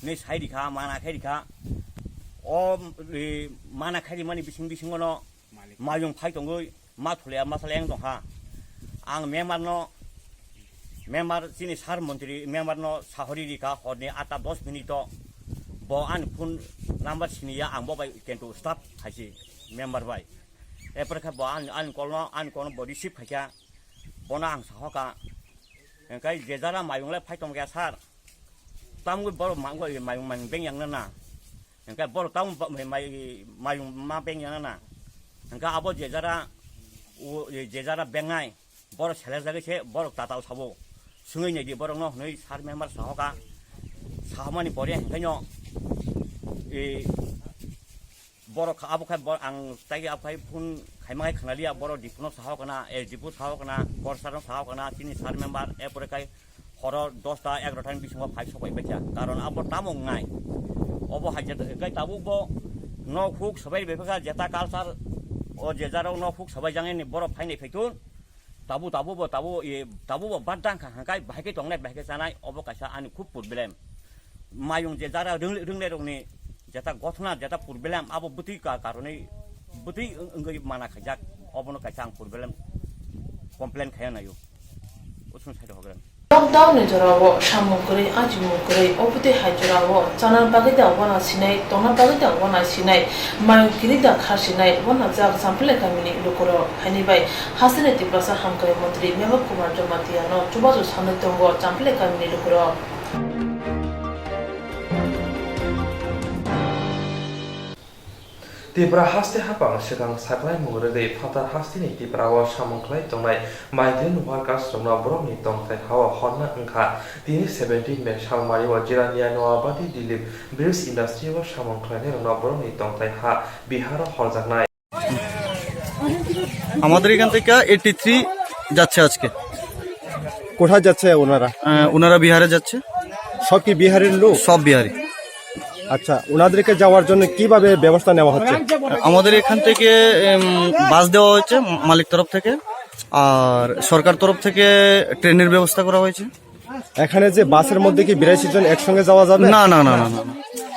hinwi sai rikha, mana khai rikha. O, e, mana khai rimani bising bisingono mayung phai tongwi, ma thulia masala yang tongkha. Ang member no, member chini sir montri member no sahori rikha horni atta dos minute o. Bo ani phone number siniya, ang bo bai kento staff haisi member bai. Epore khe bo ani, ani call no, ani call no bo receive khaikha. Bono ang sahoka, hingkai je jara mayung le phai tongkha sir, tamgwi borok mangwi mayung mani beng yang nana, hingkai borok tamo ba-, mai-, mayung ma beng yang nana, hingkai abo je jara, o, je jara bengnai borok selejagwi se borok tatao sabo, swngwi naidi borokno hwnwi sir member sahoka, sahomani pore hingkaino, e, Borok kha-, abo khai bor-, ang tai abo khai phone khaima khai khwnaliya, borok diphu no saho kana, S D P saho kana, korsar no saho kana, chini sir member, epore khai horo dosta egarota ni bisingo phai sok bai baikha. Karon abo tamo wngnai. Obo hai jeta, khai tabuk bo nok huk sabai bai kha, jeta culture o je jara nok huk sabai jangni borok phainai phaitun. Tabu, tabu bo, tabu, e, tabu bo bad dang kha, hangkai bahai khe tongnai, bahai khe chanai, obo kaisa ani khub problem. Mayung je jara rwng-, rwngnai rokni jeta gothona, jeta problem, abo bwtwi ka-, karonwi bwtwi wng-, wngwi mana khaijak, obono kaisa ang problem complain khaiya naio. Usung side hogran. Lockdown ni jorao samung kwrwi, achimung kwrwi, obwtwi hai jorao chana bagwi da wana sinai, tongna bagwi da wana sinai, mayung kiri da kha sinai, wana jak Champlai kamini lukurok. Haini bai hasteni Tiprasa hamkrai montri Mebar Kumar Jamatia no chubachu sanwi tongo Champlai kamini lukurok. Tipra haste hapang swkang saklaimung rwgwi phatar hasteni Tipra o samung khlai tongnai migrant workers rokno borokni tongthai hao horna wngkha. Tini seventeen May salmari o Jirania Noabadi Dilip Bridge Industry o samung khlainai rokno borokni tongthai ha Bihar o horjaknai. আমাদের এখান থেকে eighty three যাচ্ছে আজকে। কোথায় যাচ্ছে ওনারা? আহ, ওনারা বিহারে যাচ্ছে। সব কি বিহারের লোক? সব বিহারি। আচ্ছা, ওনাদেরকে যাওয়ার জন্য কিভাবে ব্যবস্থা নেওয়া হচ্ছে? আমাদের এখান থেকে, উম, বাস দেওয়া হয়েছে মালিক তরফ থেকে, আর সরকার তরফ থেকে ট্রেনের ব্যবস্থা করা হয়েছে। এখানে যে বাসের মধ্যে কি বিরাশি জন একসঙ্গে যাওয়া যাবে? না, না, না, না, না, না।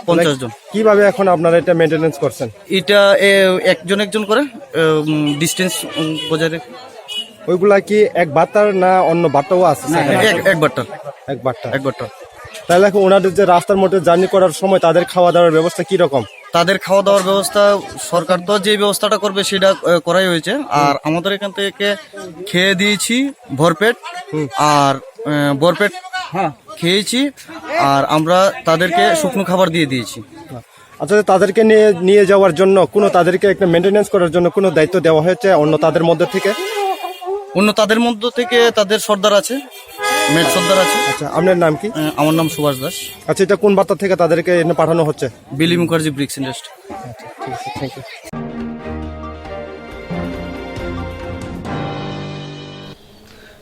পঞ্চাশ জন। কিভাবে এখন আপনারা এটা মেইনটেনেন্স করছেন? এটা, এ, একজন একজন করে, এ, উম, ডিস্টেন্স, উম, বজায় রেখে। ওইগুলা কি এক বাট্টার না অন্য বাট্টাও আছে সেখানে? এক, এক বাট্টার। এক বাট্টার। এক বাট্টার। তাহলে এখন ওনাদের যে রাস্তার মধ্যে জার্নি করার সময় তাদের খাওয়া দাওয়ার ব্যবস্থা কি রকম? তাদের খাওয়া দাওয়ার ব্যবস্থা সরকার তো যে ব্যবস্থাটা করবে সেটা, এ, করাই হয়েছে। আর আমাদের এখান থেকে খেয়ে দিয়েছি ভরপেট। হুম। আর, এ, ভরপেট খেয়েছি। আর আমরা তাদেরকে শুকনো খাবার দিয়ে দিয়েছি। আচ্ছা, তাদেরকে নিয়ে, নিয়ে যাওয়ার জন্য কোনো, তাদেরকে একটা মেইনটেনেন্স করার জন্য কোনো দায়িত্ব দেওয়া হয়েছে অন্য তাদের মধ্য থেকে? অন্য তাদের মধ্য থেকে তাদের সর্দার আছে, মেড সর্দার আছে। আচ্ছা, আপনার নাম কি? আহ, আমার নাম সুভাষ দাস। আচ্ছা, এটা কোন বার্তা থেকে তাদেরকে এনে পাঠানো হচ্ছে? বিলি মুখার্জি ব্রিক্স ইন্ডাস্ট্রি। আচ্ছা, ঠিক আছে, thank you.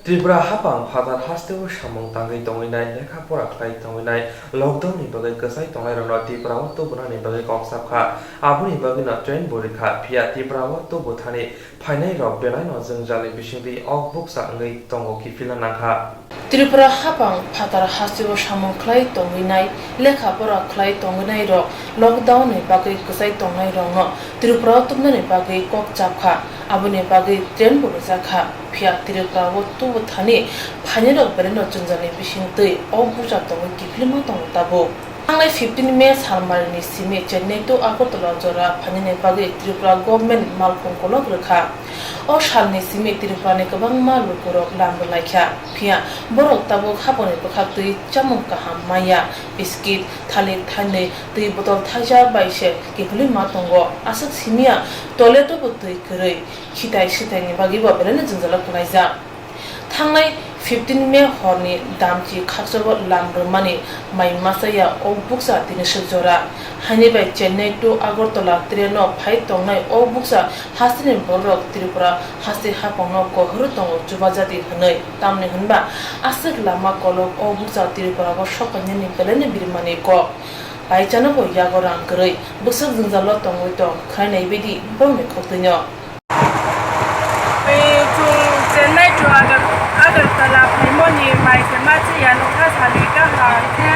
Tripura haphang phatar hasteo samung tangwi tongwinai, lekha pora khlai tongwinai, lockdown ni bagwi kwchai tongnairokno Tripura o tubunani bagwi kok chapkha. Aboni bagwino train bo rikha, phiya Tripura o tubu thani phainairok belaino jwngjalni bisingtwi ok bukcha wngwi tongo kiphilna nangkha. Tripura haphang phatar hasteo samung khlai tongwinai, lekha pora khlai tongwinairok lockdown ni bagwi kwchai tongnairokno Tripura o tubunani bagwi kok chapkha. Aboni bagwi train bo rwjakha, phiya Tripura o tubu thani phainairok belaino jwngjalni bisingtwi ok bukcha tongwi kiphilma tongo tabuk. Thangnai fifteen May salmarini simi Chennai to Agartala jora phainani bagwi Tripura government malkhung kolok rwkha. O salni simi Tripurani kwbangma lukurok lam rwlaikha, phiya borok tabuk haphangni bwkhaktwi chamung kaham manya, biscuit, thalik thainwi, twi botol thaisa bai se kiphilwi ma tongo. Aswk simiya toilet o bo twi kwrwi, khitai swtaini bagwi bo belaino jwngjalo kwlaijak. Thangnai fifteen May horni damchi khakchangbo lam rwmani mai masa ya o bukcha tini swk jora. Haini bai Chennai to Agartala train o phai tongnai o bukcha hasteni bororok Tripura haste haphangno kohoro tongo chubajadi hwnwi, tamni hwnba aswk lama kolok o bukcha Tripura o sokainani belaino birimani kok. Paichano bo yago rang kwrwi bwswk jwngjalo tongwi tong khwnai nai baidi borokni khokdwino. Chwng Chennai to Agar-, Agartala phaimoni mai se machi ya nokha salwi kaham khe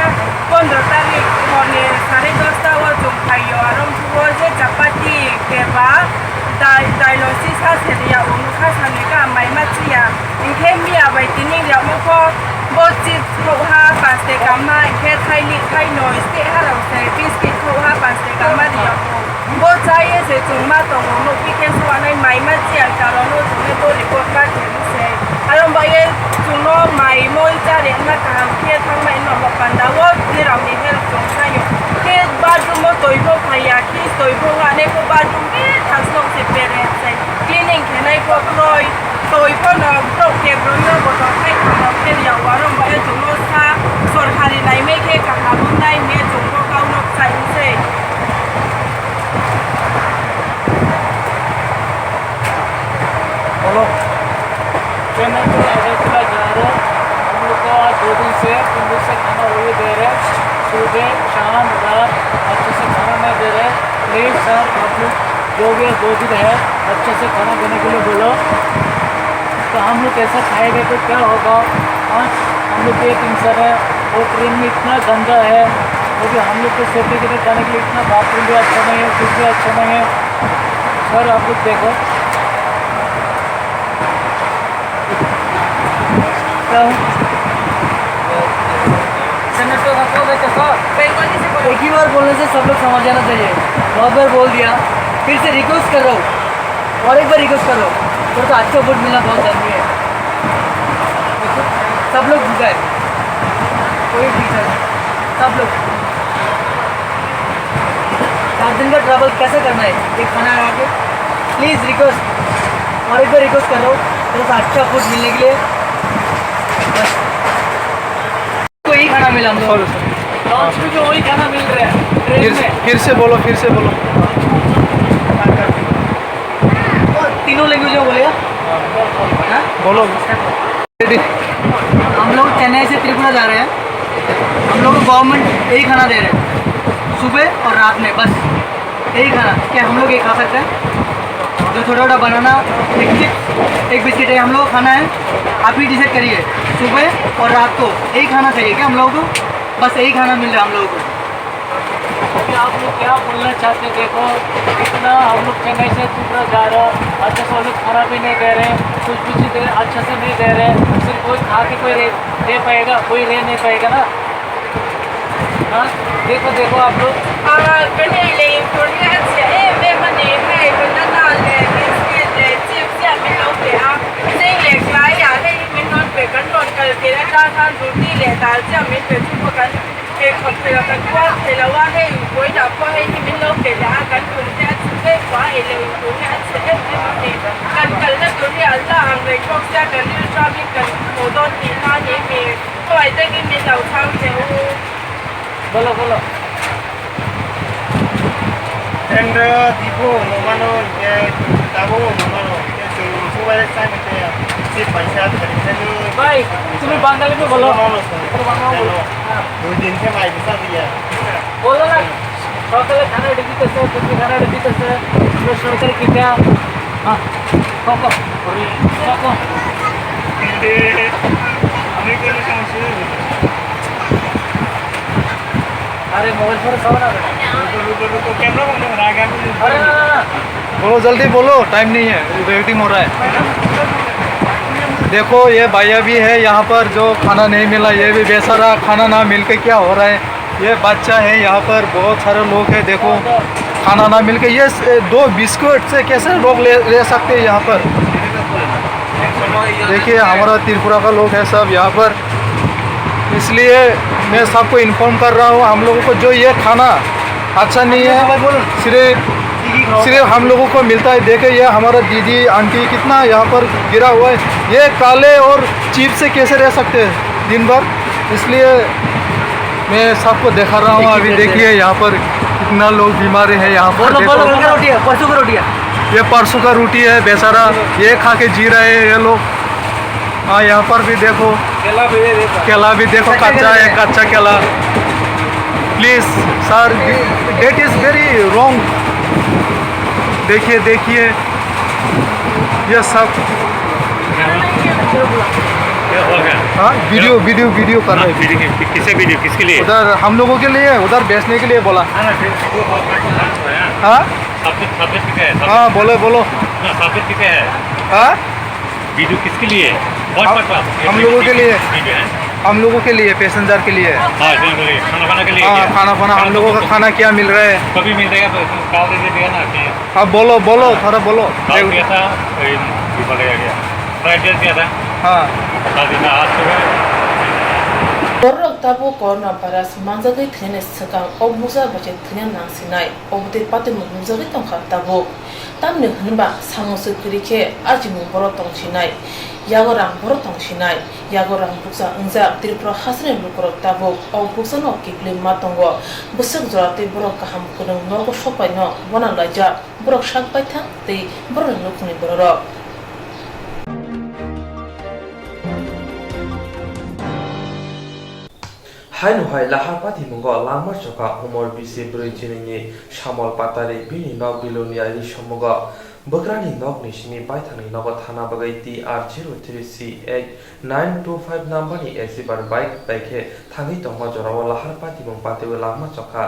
pondro tarik horni sare dosta o chwng phaio. Aro o je chapati keba dai-, dailo sisa se ya o nokha salwi kaham mai machi ya. Hinkhe miya bai tini yamo kho bo chips khokha paste kama, hinkhe thaili thainoi steh harok se biscuit khokha paste kama riya. Bo chaya se chwng ma tongo, nukphi khe suanai mai ma chiya karon o chwngno bo report card khe se. Aro ba ye chwngno mai moi cha rengna kaham khe thangmai no bo panda o pherao ni help chwng sayo. Khe bathroom o toi bo phaiya, khe toi bo wane ko bathroom khe thasnok se pere se. Cleaning khenai kok roi, toi phano borok kebro no botol khai khamo khe ya, warok bai chwngno sa sorkari naimai khe kaham wngnai hwnwi chwngno kau nok sai se. Hello. Chennai से अगरतला जा रहे हैं। हम लोग को आज दो दिन से, तीन दिन से खाना वही दे रहे हैं। सुबह, शाम, रात अच्छे से खाना नहीं दे रहे। प्लीज सर, आप लोग जो भी है, दो दिन है, अच्छे से खाना देने के लिए बोलो। तो हम लोग कैसा खाएगा तो क्या होगा? हाँ, हम लोग के एक इंसान है, वो ट्रेन में इतना गंदा है, वो भी हम लोग को सेफ्टी के लिए जाने के लिए इतना बाथरूम भी अच्छा नहीं है, कुछ भी अच्छा नहीं है। सर, आप लोग देखो। क्या हुआ? एक ही बार बोलने से सब लोग समझ जाना चाहिए। बहुत बार बोल दिया, फिर से रिक्वेस्ट कर रहा हूँ, और एक बार रिक्वेस्ट कर रहा हूँ। थोड़ा सा अच्छा फूड मिलना बहुत जरूरी है। सब लोग भूखा है, कोई ठीक है, सब लोग। सात दिन का ट्रैवल कैसे करना है ये खाना खा के? प्लीज रिक्वेस्ट, और एक बार रिक्वेस्ट कर रहा हूँ, थोड़ा सा अच्छा फूड मिलने के लिए। बस। को यही खाना मिला हम लोग। Sorry, sorry. लॉन्च में भी वही खाना मिल रहा है, ट्रेन फिर, में। फिर से बोलो, फिर से बोलो। तीनों लैंग्वेज में बोलेगा? हाँ? बोलो। रेडी। हम लोग चेन्नई से त्रिपुरा जा रहे हैं। हम लोग को गवर्नमेंट यही खाना दे रहे हैं, सुबह और रात में, बस यही खाना। क्या हम लोग ये खा सकते हैं? जो छोटा छोटा बनाना, एक चिप्स, एक बिस्किट है, हम लोग को खाना है। आप ही डिसाइड करिए, सुबह और रात को यही खाना चाहिए क्या हम लोगों को? बस यही खाना मिल रहा है हम लोगों को। अभी आप लोग क्या बोलना चाहते हैं? देखो, इतना हम लोग चेन्नई से त्रिपुरा जा रहे हैं, अच्छा से वो लोग खाना भी नहीं दे रहे हैं, कुछ भी चीज़ दे, अच्छा से नहीं दे रहे हैं, सिर्फ कोई खा के कोई रह, रह पाएगा, कोई रह नहीं पाएगा ना। हाँ, देखो, देखो आप लोग। Ah, kani le, kani le, chips ya, mi lo ke, ah, sing le, klai ya, he, mi non pe, kan non kal ke, ta, kan, roti le, dal, chips, mi pe, chu, kan. He khom thela kan kwa thela wa he koi da kwa he ni min lo ke da kan kun te a chu ke kwa he le ko he a chu ke he ma he kan kal na to ni Allah ang re kok sa kan ni tra mi kan mo don ni na ni mi ko ai te ni min lo chang te o. Bolo, bolo. Endro tipo mo mano ke tabo mo mano ke chu chu भाई, तुम्हें बंगाली में बोलो। बोलो ना। बोलो ना। সকালে খানা রেডি করছে, তুমি খানা রেডি করছে, আমরা সরকারি কিটা। হ্যাঁ, কও, কও। কও, কও। আরে, মোবাইল ফোনে সব না। रुको, रुको, रुको, कैमरा बंद हो रहा है, कैमरा। আরে, না, না, না। बोलो, जल्दी बोलो, टाइम नहीं है, वेटिंग हो रहा है। देखो, ये भैया भी है यहाँ पर, जो खाना नहीं मिला, ये भी बेचारा खाना ना मिल के क्या हो रहा है। ये बच्चा है यहाँ पर, बहुत सारे लोग हैं, देखो, खाना ना मिल के ये स-, दो बिस्कुट से कैसे लोग ले, ले सकते हैं यहाँ पर। देखिए, हमारा त्रिपुरा का लोग है सब यहाँ पर, इसलिए मैं सबको इन्फॉर्म कर रहा हूँ। हम लोगों को जो ये खाना अच्छा नहीं है, सिर्फ सिर्फ हम लोगों को मिलता है। देखिए, ये हमारा दीदी आंटी कितना यहाँ पर गिरा हुआ है। ये काले और चिप्स से कैसे रह सकते हैं दिन भर? इसलिए मैं सबको दिखा रहा हूँ। अभी देखिए, यहाँ पर कितना लोग बीमार है यहाँ पर। बोलो, देखो। बोलो, उनका रोटी है, परसों का रोटी है। ये परसों का रोटी है बेचारा, ये खा के जी रहे हैं ये लोग। हाँ, यहाँ पर भी देखो, केला भी है, देखो। केला भी देखो, कच्चा कच्चा केला है, है। कच्चा केला। Please sir, that is very wrong। देखिए, देखिए, ये सब। क्या हो गया? हाँ, वीडियो, वीडियो, वीडियो कर रहे हैं। वीडियो कि-, किसे वीडियो, किसके लिए? उधर हम लोगों के लिए, उधर बेचने के लिए बोला। हाँ, ना, फिर वो बहुत अच्छा है। हाँ? सब्जेक्ट, सब्जेक्ट किसे है? हाँ, बोलो, बोलो। ना, सब्जेक्ट किसे है? हाँ? वीडियो किसके लिए है? What हम, purpose? हम लोगों के लिए। वीडियो है? हम लोगों के लिए, पैसेंजर के लिए। हाँ, इसमें बोलिए, खाना खाने के लिए हाँ, क्या? खाना खाना, हम लोगों का खाना क्या मिल रहा है? कभी मिल जाएगा तो इसमें काल दे दिया ना कि हाँ, बोलो, बोलो, हाँ। थोड़ा बोलो। काल दिया था, ये बोला गया। फ्राइडे दिया था। हाँ। काल दिया था, आज सुबह। Borok tabuk corona virus manjagwi thwinani swkang o bukcha bai se thwina nangsinai, obotwi patimung nukjagwi tongkha tabuk. Tamni hwnba samung se kwrwi khe arjimung borok tongsinai, yago rang borok tongsinai, yago rang bukcha wngjak Tripura hasteni lukurok tabuk o bukchano kiphilwi ma tongo. Bwswk jora tei borok kaham kwrwng norok sokpaino bona laijak, borok sak baithang tei borokni nukhungni bororok. Haino hai lahar patimungo langma chokha umor bisi brwi chinini Samol Patari bini nok Bilonia ri somogo bwkrani nokni simi baithangni nogo thana bagwi T R zero three C eight nine two five number ni X Uber bike bai khe thangwi tongma jorao lahar patimung patiwi langma chokha.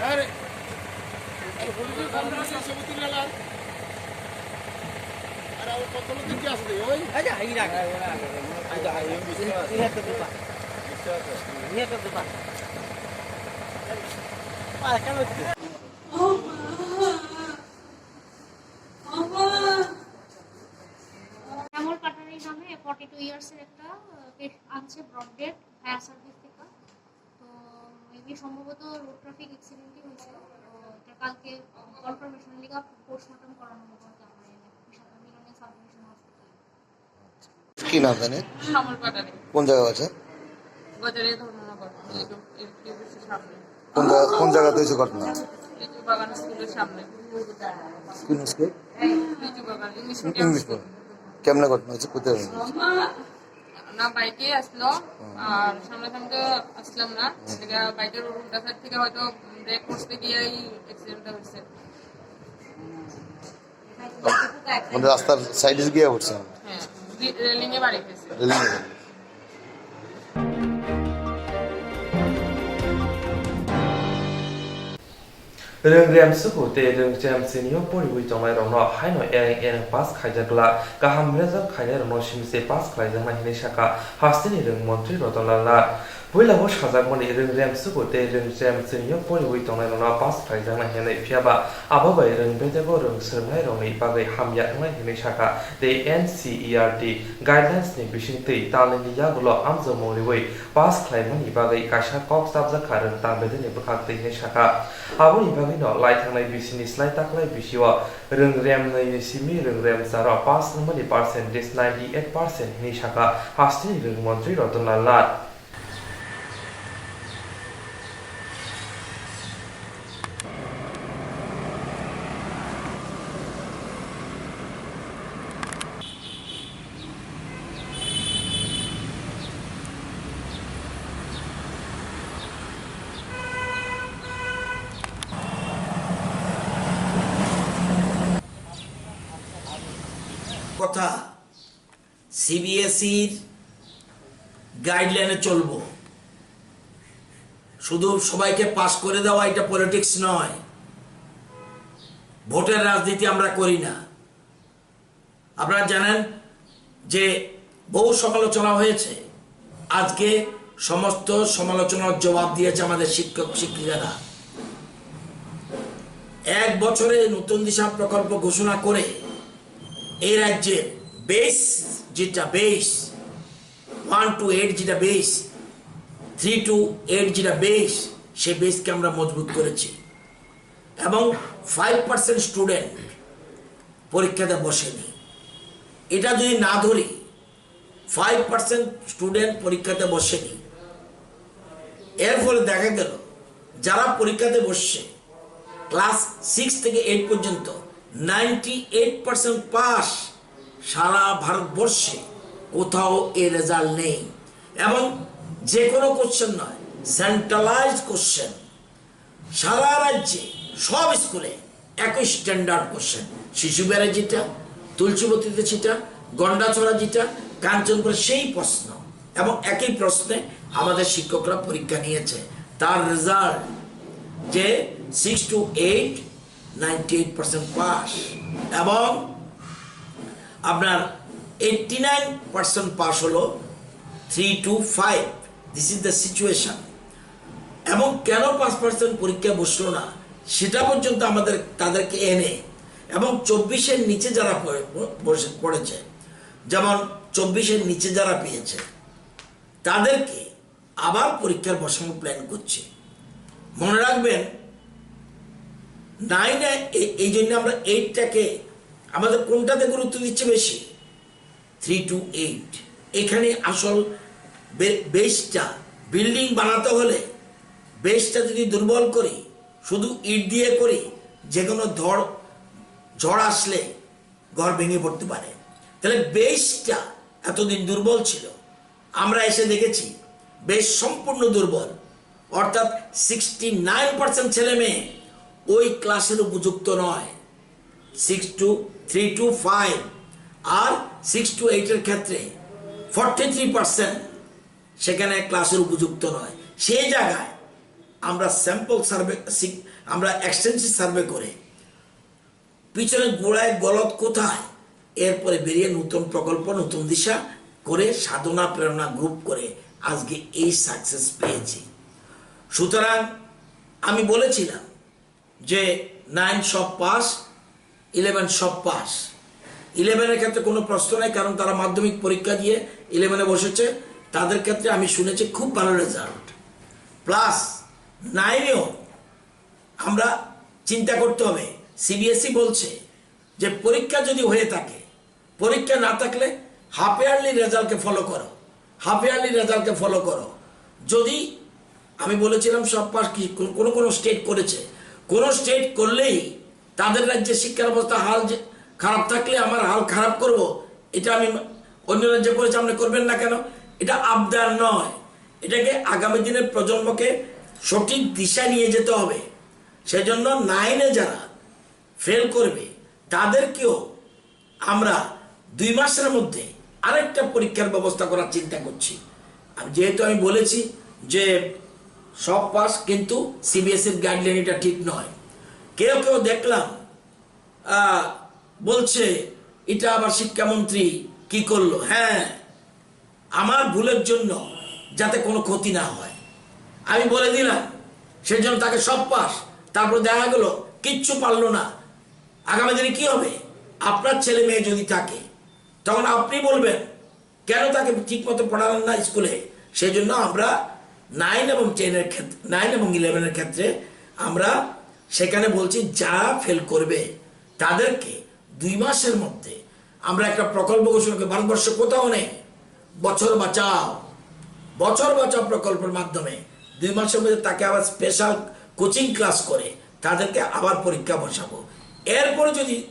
আরে, আরে, হলুদ রং করা আছে, সবুজ রং আর, আরে, আমার কত লোকের কি আছে রে, ওই? আচ্ছা, এই রাখ। এই রাখ। এই রাখ, এই রাখ। এই রাখ, এই রাখ। আরে, কেন হচ্ছে? শ্যামল পাটারি নামে ফর্টি টু ইয়ার্সের একটা, আহ, পেশ-, আনছে ব্রড ডেড ফায়ার সার্ভিস থেকে। তো মেবি সম্ভবত রোড ট্রাফিক অ্যাক্সিডেন্টই হয়েছে। তো এটা কালকে কনফার্মেশন লিগা পোস্টমর্টম করানো হবে আমাদের মিলনের সাব ডিভিশন হসপিটালে। কি নাম জানে? শ্যামল পাটারি। কোন জায়গা আছে? বাজারে ধর্মনগর, হুম। এলপিএসের সামনে। কোন জায়গা, কোন জায়গাতে হয়েছে ঘটনা? লিচু বাগান স্কুলের সামনে। কোন স্কুল? লিচু বাগান, ইংলিশ মিডিয়াম ইংলিশ স্কুল। কেমনে ঘটনা হয়েছে? কোথায় হয়েছে? না, বাইকে আসলো, হুম। আর সামনাসামনি তো আসলাম না। হুম। এটা বাইকের উল্টা সাইড থেকে হয়তো ব্রেক করতে গিয়েই অ্যাক্সিডেন্টটা হয়েছে। মানে রাস্তার সাইডে গিয়ে পড়ছে? হ্যাঁ, রি-, রেলিংয়ে বাড়ি গেছে। রেলিংয়ে বাড়ি। Rwng rem suku tei rwng rem sini o poriwi tongnairokno haino ereng ereng pass khaijak glak, kaham result khainairokno simi se pass khlaijaknai hinwi sakha hasteni rwng montri Ratan Lal Nath. Puila o sajakmani rwng rem suku tei rwng rem sini o poriwi tongnairokno pass khlaijaknai hinwi, phiyaba abo bai rwng bedego rwng swrwngnairokni bagwi hamya wngnai hinwi sakha tei N C E R T guidelines ni bisingtwi talnini yagulo amjokmung riwi pass khlaimani bagwi kaisa kok chapjak kha rwng tang bedeni bwkhak twi hinwi sakha. Aboni bagwino lai thangnai bisini slai taklai bisio rwng rem nwi ni simi rwng rem charo pass wngmani percentage ninety eight percent hinwi sakha hasteni rwng montri Ratan Lal Nath. কথা সিবিএসইর গাইডলাইনে চলবো। শুধু সবাইকে পাস করে দেওয়া, এটা পলিটিক্স নয়, ভোটের রাজনীতি আমরা করি না। আপনারা জানেন যে বহু সমালোচনা হয়েছে, আজকে সমস্ত সমালোচনার জবাব দিয়েছে আমাদের শিক্ষক শিক্ষিকারা। এক বছরে নতুন দিশা প্রকল্প ঘোষণা করে এই রাজ্যের বেস, যেটা বেস ওয়ান টু এইট, যেটা বেস থ্রি টু এইট, যেটা বেস, সেই বেসকে আমরা মজবুত করেছি এবং ফাইভ পার্সেন্ট স্টুডেন্ট পরীক্ষাতে বসেনি। এটা যদি না ধরি, ফাইভ পার্সেন্ট স্টুডেন্ট পরীক্ষাতে বসেনি, এর ফলে দেখা গেল যারা পরীক্ষাতে বসছে ক্লাস সিক্স থেকে এইট পর্যন্ত, নাইনটি এইট পার্সেন্ট পাস। সারা ভারতবর্ষে কোথাও এ রেজাল্ট নেই। এবং যে কোনো কোশ্চেন নয়, সেন্ট্রালাইজড কোশ্চেন, সারা রাজ্যে সব স্কুলে একই স্ট্যান্ডার্ড কোশ্চেন। শিশু বিহারে যেটা, তুলসীবতীতে সেটা, গন্ডাছড়া যেটা, কাঞ্চনপুরে সেই প্রশ্ন এবং একই প্রশ্নে আমাদের শিক্ষকরা পরীক্ষা নিয়েছে। তার রেজাল্ট যে six two eight, ninety eight percent pass এবং আপনার এইটটি নাইন পার্সেন্ট পাস হলো three two five. This is the situation. এবং কেন পাঁচ পার্সেন্ট পরীক্ষা বসলো না, সেটা পর্যন্ত আমাদের, তাদেরকে এনে, এবং চব্বিশের নিচে যারা পড়ে-, বসে-, পড়েছে, যেমন চব্বিশের নিচে যারা পেয়েছে, তাদেরকে আবার পরীক্ষার বসানোর প্ল্যান করছে। মনে রাখবেন, নাইনে এ-, এই জন্য আমরা এইটটাকে, আমাদের কোনটাতে গুরুত্ব দিচ্ছে বেশি? Three two eight. এখানে আসল বে-, বেসটা, বিল্ডিং বানাতে হলে বেসটা যদি দুর্বল করি, শুধু ইট দিয়ে করি, যে কোনো ধর-, ঝড় আসলে ঘর ভেঙে পড়তে পারে। তাহলে বেসটা এতদিন দুর্বল ছিল, আমরা এসে দেখেছি বেস সম্পূর্ণ দুর্বল, অর্থাৎ সিক্সটি নাইন পার্সেন্ট ছেলে মেয়ে ওই ক্লাসের উপযুক্ত নয়। Six two, three two five আর সিক্স টু এইটের ক্ষেত্রে ফর্টি থ্রি পার্সেন্ট সেখানে ক্লাসের উপযুক্ত নয়। সেই জায়গায় আমরা স্যাম্পল সার্ভে, আমরা এক্সটেন্সিভ সার্ভে করে পিছনে গোড়ায় গলত কোথায়, এরপরে বেরিয়ে নতুন প্রকল্প, নতুন দিশা করে সাধনা প্রেরণা গ্রুপ করে আজকে এই সাকসেস পেয়েছি। সুতরাং আমি বলেছিলাম যে নাইন সব পাস, ইলেভেন সব পাস। ইলেভেনের ক্ষেত্রে কোনো প্রশ্ন নাই, কারণ তারা মাধ্যমিক পরীক্ষা দিয়ে ইলেভেনে বসেছে, তাদের ক্ষেত্রে আমি শুনেছি খুব ভালো রেজাল্ট। প্লাস নাইনেও আমরা চিন্তা করতে হবে। সিবিএসই বলছে যে পরীক্ষা যদি হয়ে থাকে, পরীক্ষা না থাকলে হাফ ইয়ারলি রেজাল্টকে ফলো করো, হাফ ইয়ারলি রেজাল্টকে ফলো করো। যদি আমি বলেছিলাম সব পাস কি, কোন-, কোনো কোনো স্টেট করেছে, কোনো স্টেট করলেই তাদের রাজ্যে শিক্ষার অবস্থা হাল যে, খারাপ থাকলে আমার হাল খারাপ করব, এটা আমি অন্য রাজ্যে করেছি, আপনি করবেন না কেন? এটা আবদার নয়, এটাকে আগামী দিনের প্রজন্মকে সঠিক দিশা নিয়ে যেতে হবে। সেজন্য নাইনে যারা ফেল করবে, তাদেরকেও আমরা দুই মাসের মধ্যে আরেকটা পরীক্ষার ব্যবস্থা করার চিন্তা করছি। আমি, যেহেতু আমি বলেছি যে সব পাস, কিন্তু সিবিএসইর গাইডলাইন এটা ঠিক নয়। কেউ কেউ দেখলাম, আহ, বলছে, "এটা আবার শিক্ষামন্ত্রী কি করলো?" হ্যাঁ, আমার ভুলের জন্য যাতে কোনো ক্ষতি না হয়, আমি বলে দিলাম, সেজন্য তাকে সব পাস। তারপর দেখা গেল কিচ্ছু পারলো না। আগামী দিনে কি হবে? আপনার ছেলে মেয়ে যদি থাকে, তখন আপনি বলবেন, "কেন তাকে ঠিকমতো পড়ালেন না স্কুলে?" সেই জন্য আমরা নাইন এবং টেনের ক্ষেত্রে, নাইন এবং ইলেভেনের ক্ষেত্রে আমরা সেখানে বলছি, যারা ফেল করবে তাদেরকে দুই মাসের মধ্যে আমরা একটা প্রকল্প ঘোষণা করি। ভারতবর্ষে কোথাও নেই, বছর বাঁচাও, বছর বাঁচাও প্রকল্পের মাধ্যমে দুই মাসের মধ্যে তাকে আবার স্পেশাল কোচিং ক্লাস করে তাদেরকে আবার পরীক্ষা বসাবো। এরপরে যদি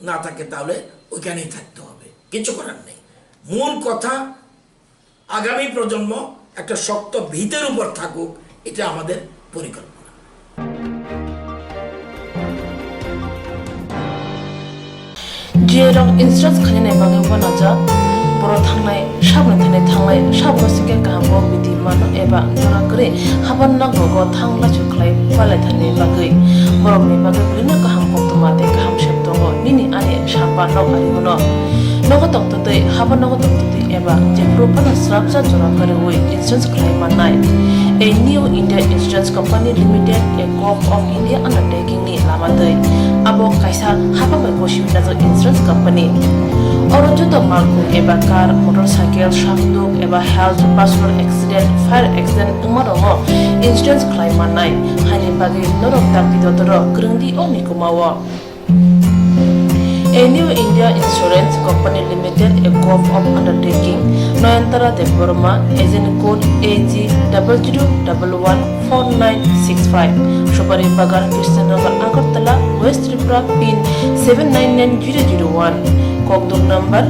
না থাকে, তাহলে ওইখানেই থাকতে হবে, কিছু করার নেই। মূল কথা, আগামী প্রজন্ম একটা শক্ত ভিতের উপর থাকুক, এটা আমাদের পরিকল্পনা। Jirok insurance khainani bagwi uanajak, borok thangnai, saboni thani thangnai, saboni singkhe kaham bo bidi mano eba jora kwrwi haban nogo thang lachu khlai palaithani bagwi. Borokni bagwi bwrwino kaham koktwma tei kaham sep tongo, nini ani sapa nok ari uno. Nogo tongtwtwi, haban nogo tongtwtwi eba jephuru phano srapsa jora kwrwi insurance khlai mannai. A New India Insurance Company Limited, a Govt of India undertaking ni lama twi. Abo kaisa hapang bai bo simi najak insurance company. Oro joto malkhung eba car, motorcycle, sakduk eba health, personal accident, fire accident wngma rokno insurance khlai mannai. Haini bagwi norok dakti dotoro kwrwngdi o mikuma o. A New India Insurance Company Limited, a Govt of undertaking, Nayantara Debbarma, agent code A G double zero double one four nine six five, Supari Bagan, Krishnanagar, Agartala, West Tripura, pin seven nine nine zero zero one, kokduk number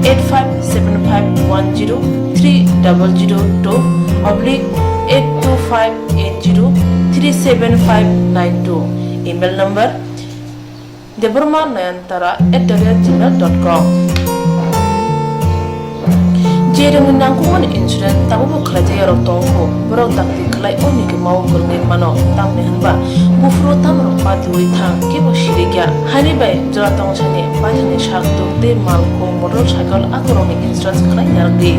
eight five seven five one zero three double zero two oblique eight two five eight zero three seven five nine two, email number debbarma nayantara at the rate gmail dot com. Jerokni nangkukmani insurance tabukbo khlaijak yarok tongkho, borok dakti khlai o mikuma o kwrwngwi mano, tamni hwnba buphuru tamrok patiwi thang kebo sirikya. Haini bai jora tongsani baithangni sakduk tei malkhung, motorcycle akorokni insurance khlai narwkdi.